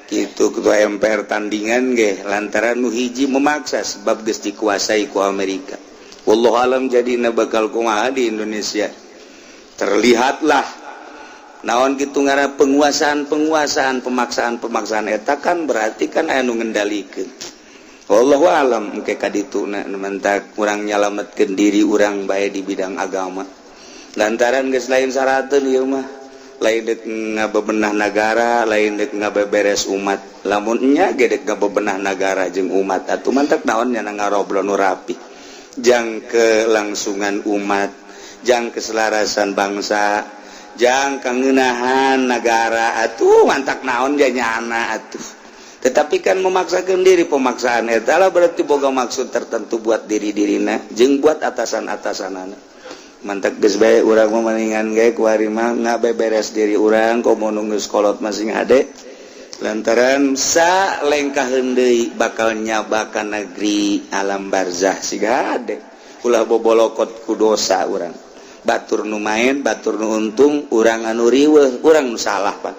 gitu ketua MPR tandingan ge lantaran nu hiji memaksa sebab geus dikuasai ku Amerika. Wallahu alam jadi bakal kumaha di Indonesia. Terlihatlah naon gitu ngara penguasaan penguasaan, pemaksaan pemaksaan eta kan berarti kan aya nu ngendalikeun. Wallahu alam engke ka ditu na. Mentak kurang nyalametkeun diri urang bae di bidang agama, lantaran geus lain sarateun ieu mah, lain dek ngabebenah nagara, lain dek ngabeberes umat. Lamun nya ge dek ngabebenah nagara jeung umat atuh mantak naon nya ngarobrol nu rapi jang kelangsungan umat, jang keselarasan bangsa. Jang kangenahan negara atuh, mantak naon dia nyana atuh. Tetapi kan memaksakan diri, pemaksaan eta lah berarti boga maksud tertentu buat diri dirina jeung buat atasan-atasanana. Mantak geus bae urang mah, mendingan ge kuari mah ngabeberes diri urang, komo nu geus kolot masing hade, lantaran sa lengkaheun deui bakal nyabakan negeri alam barzah. Siga hade ulah bobolokot ku dosa urang. Batur nu main, batur nu untung, urang anu riweuh, urang nu salah. Pak,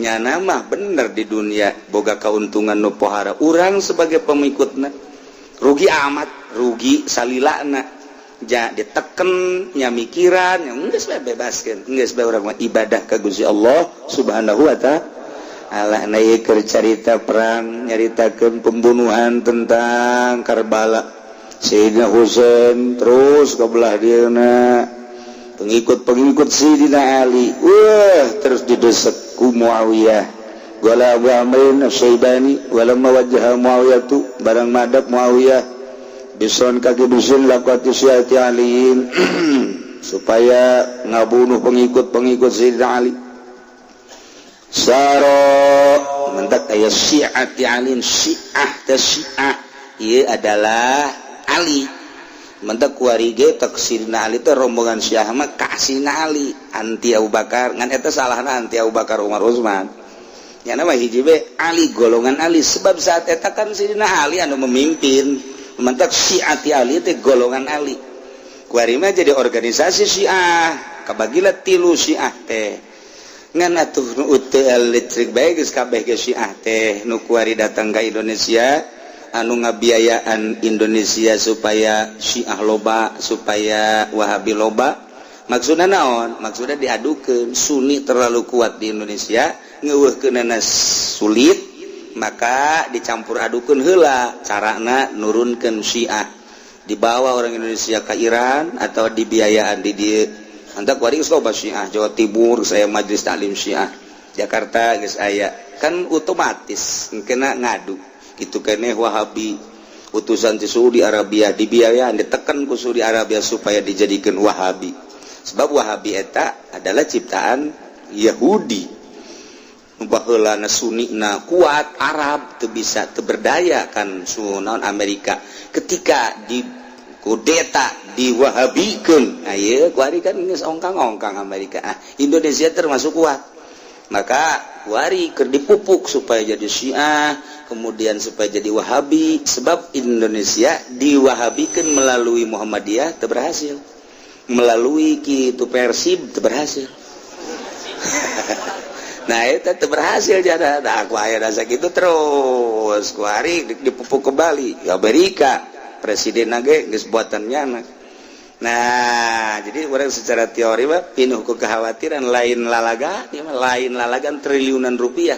nyana mah bener di dunia boga keuntungan nu pohara, urang sebagai pengikutna rugi amat, rugi salilana ja diteken nya mikiran yang geus bae bebaskeun, geus bae urang mah ibadah ka Gusti Allah Subhanahu wa Ta'ala. Nah, ieu keur carita perang, nyaritakeun pembunuhan tentang Karbala, Sayyidina Husain, terus ke belah dieuna pengikut-pengikut Sayyidina Ali. Wah, terus didesek ku Muawiyah. Qala Abu Amrin Asy-Syaibani, walamma wajjaha Muawiyah tu, barang madap Muawiyah Bisron kaki Bisron laqati syiati Aliin supaya ngabunuh pengikut-pengikut Sayyidina Ali. Saro mentak aya syiati Aliin, syiah teh, syiah ieu adalah Ali. Mentak kuari ge tek Sayyidina Ali teh rombongan syiah mah ka Sayyidina Ali, anti Abu Bakar. Ngan eta salahna anti Abu Bakar, Umar, Utsman. Nyana mah hiji be Ali, golongan Ali, sebab saat eta kan Sayyidina Ali anu memimpin. Mentak syiati Ali teh golongan Ali. Kuari mah jadi organisasi syiah, kabagilah tilu syiah teh. Ngan atuh nu listrik bae geus kabeh ge syiah teh nu kuari datang ka Indonesia, anu ngabiayaan Indonesia supaya syiah loba, supaya Wahabi loba. Maksudnya naon? Maksudnya diadukeun Sunni terlalu kuat di Indonesia, ngeuweuhkeunana sulit, maka dicampur adukeun heula. Carana nurunkeun syiah, dibawa orang Indonesia ke Iran atau dibiayaan di dieu. Mantap, kuari geus loba syiah Jawa Timur, saya Majelis Taklim Syiah Jakarta geus aya kan, otomatis kena ngadu gitu keneh. Wahabi utusan di Saudi Arabia dibiayaan, ditekan ku Saudi Arabia supaya dijadikan Wahabi, sebab Wahabi eta adalah ciptaan Yahudi. Baheulana Sunni na kuat, Arab teu bisa, teu berdaya kan sunaon Amerika ketika di kudeta diwahabikeun. Ayo kuari kan geus ongkang-ongkang Amerika. Ah, Indonesia termasuk kuat, maka kuari keur dipupuk supaya jadi Syiah, kemudian supaya jadi Wahabi, sebab Indonesia diwahabikan melalui Muhammadiyah teu berhasil, melalui kitu Persib teu berhasil. Nah, itu teu berhasil jadi. Nah, aku aya rasa gitu terus kuari dipupuk kembali Amerika, presiden ge geus buatan nyana. Nah, jadi orang secara teori mah pinuh ku kekhawatiran, lain lalaga ieu mah, lain lalagan triliunan rupiah,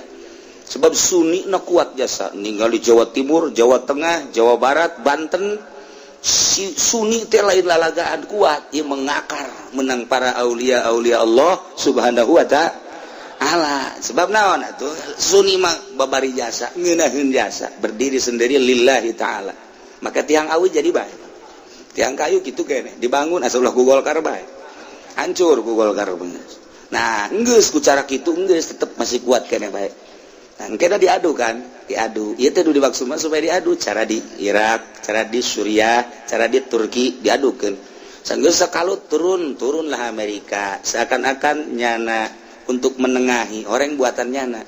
sebab Sunni na kuat jasa ninggal di Jawa Timur, Jawa Tengah, Jawa Barat, Banten. Si Sunni teh lain lalagaan kuat ieu, mengakar menang para aulia aulia Allah Subhanahu wa Ta'ala. Sebab naon atuh? Sunni mah babari jasa, ngeunaheun jasa, berdiri sendiri lillahi ta'ala. Maka tiang awi jadi bae, tiang kayu gitu kene dibangun, asal ulah ku Golkar bae, hancur ku Golkar bener. Nah, geus ku cara kitu geus tetep masih kuat kene bae. Nah, kena diadu kan, diadu ieu teh dimaksud mah supaya diadu cara di Irak, cara di Suriah, cara di Turki diadukeun. Sanggeus sakalut turun, turunlah Amerika seakan-akan nyana untuk menengahi orang buatan nyana.